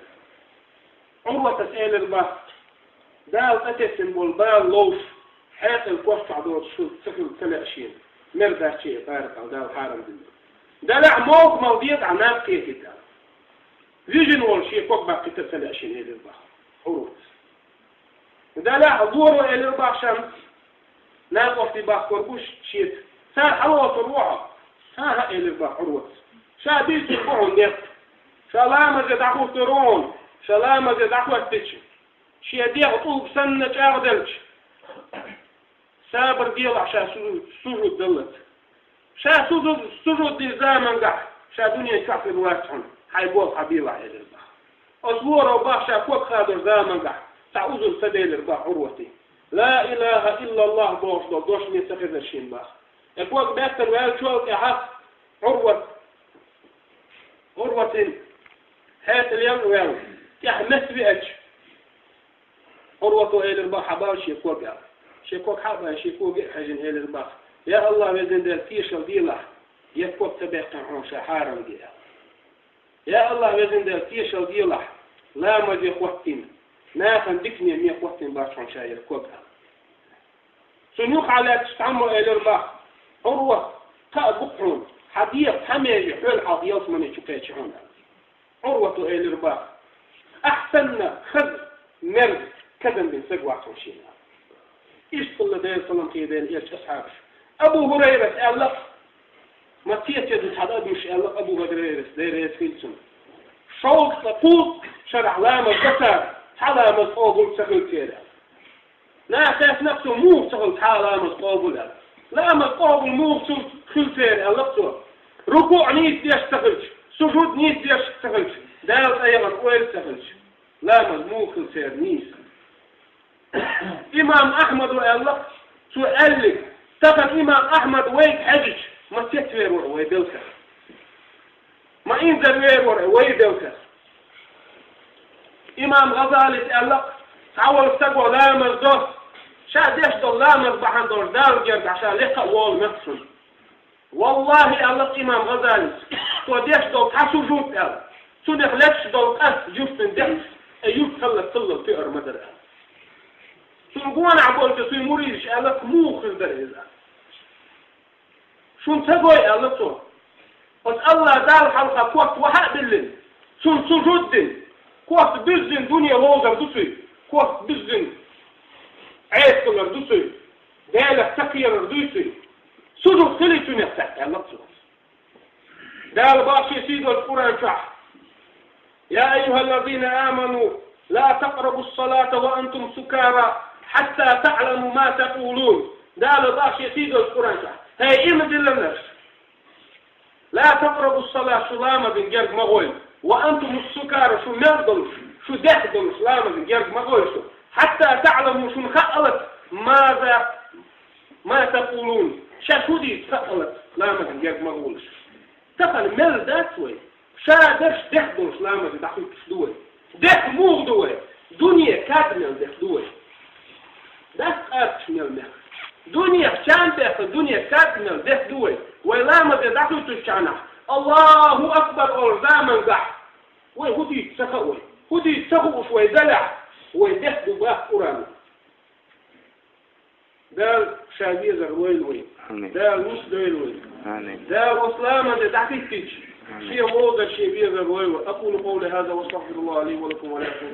Ӏурватас элира боху: «Дала тӀетесна болу бала ловш, хьекъал кошчохь доцуш ца хила ца лаьа шена. Мер дац шен баракъал Дала хьарам дина. Делахь мовхамал деза ахь наб кхетийта». Вижина волу шен ког баккхийта а ца лаьа шена, элира боху Ӏурватас. Делахь лоро элира боху шен накъостий бахкор гуш шеца. Цара хьалоцур ву хьо? ХӀан-хӀа, элира боху Ӏурватас. Ша дийцур бу хьуна некъ. Ша ламазе дӀахӀуттур ву хьуна. Ша ламазе дӀахӀоьттича, шен дегӀ тӀулг санна чӀагӀделча, сабар делахь ша сужуд, сужуд даллалц. Ша сужуд, сужуд динчу замангахь ша дуьнен чохь хир вац хьуна, хьайн болх хьан белахь, элира боху. Оцу лоро боху ша ког хадору замангахь цхьа узур ца делира боху Ӏурвате. Ла илаха иллаллах бохуш долу дош ма ца хезара шена боху. И ког беттара ваьллачул тӀаьхьа Ӏурват, Ӏурватин хьекъал ян а ваьлла, тӀаьхьа метта веача, Ӏурвато элира боху: «Хьабал шен ког», — аьлла. Шен ког хьа а баьлла, шен коге а хьаьжжина элира боху: «Я АллахӀ, везан Дела, тешалла делахь, я ког ца баьккхина хьуна ша хьарам де», — аьлла. «Я АллахӀ, везан Дела, тешалла делахь, ламазе хӀоттийна, нахана дикане ме хӀоттийна бац хьуна ша я ког», — аьлла. Цунна юххе лаьтташ цхьаммо элира боху: «Ӏурват, кхаъ бу-кх хьуна, хьан дегӀ цхьа меже хьоьлу хьалха ялсамане чу кхечи хьуна», — аьлла. Ӏурвато элира боху: «Ахь санна хаза, мерза, кадам бина стаг вац хьуна шена». Иштта хилла Делан салам хилла элчан асхьабаш. Абу ХӀурайрас аьлла: «Ма цецве ду цхьа адамаш», — аьлла Абу ХӀурайрас, Дела реза хила цунна. «Шовзткъа кхузткъа шарахь ламаз до цара, цхьа ламаз къобал ца хилла церан». Наха хаьттина-кх цо: «Муха ца хилла цхьа а ламаз къобал?» — аьлла. «Ламаз къобал муха ца хилла церан?» — аьлла-кх цо. «РукуӀ нийса деш ца хилча, сужуд нийса деш ца хилча, Дала цӀа яхана ойла ца хилча, ламаз муха хилла церан нийса?» Имам Ахьмада аьлла-кх цо аьллиг: «Тахана имам Ахьмад вайга хьаьжча, ма цецвер вара вай белхех. Ма инзарвер вара вай белхех». Имам ГӀазалис аьлла-кх: «Цхьаволу стага ламаз до, ша деш долу ламаз бахьана долуш Далла гергахь ша лекха а волу моьтту шуна. ВаллахӀи, — аьлла-кх имам ГӀазалис, — цо деш долу цхьа сужуд, — аьлла, — цунах леташ долу къаст юьртан декъаш, э, юьртан хӀаллак цаллал тоьар ма дара», — аьлла. Цунна гонахь болчу цуьнан муридаш аьлла-кх: «Муха хир дара иза?» «Шуна ца гой, — аьлла цо, — оцу АллахӀ Далла хьалха корта вахьа а биллина, цунна сужуд дина, корта буьззина дуьне ловзар ду цуьнан, корта буьззина Ӏеса хилар ду цуьнан, Делах ца кхерар дуй цуьнан. Сужуд хили цуьнах цхьаъ», — аьлла цо. Дала боху шен сийдолчу Къуръан чохь: «يا أيها الذين آمنوا لا تقربوا الصلاة وأنتم سكارى حتى تعلموا ما تقولون». Дала боху шен сийдолчу Къуръан чохь: «ХӀей, иман диллинарш! لا تقربوا الصلاة, шу ламазна герга ма гӀойла. وأنتم سكارى, шу мел долуш, шу дехна долуш ламазна герга ма гӀойла шу. حتى تعلموا, шуна хаалац, ماذا, ما تقولون, ша шу дийцу хаалац, ламазна герга ма гӀолаш». Тахана мел дац вай? Ша дерш дехна долуш ламазе дӀахӀуьттуш ду вай. Дехна муха ду вай? Дуьне кад мел дехна ду вай. Дас къаркаш мел мех. Дуьнех чам бехна, дуьне кад мел дехна ду вай. Вай ламазе дӀахӀуьттучу хенахь, «Аллаху акбар» олу замангахь, вай хӀун дийца ца хаьа вай? ХӀун дийца ца хууш вай далахь, вай дехна ду боху Къуръано. Дала Ша везар лойла вай. Амин. Дала нис дойла вай. Амин. Дала оцу ламазе дӀахӀиттича, Амин. Шен вовзар, Шен везар лойла вай. أقول قولي هذا وأستغفر الله لي ولكم ولكم.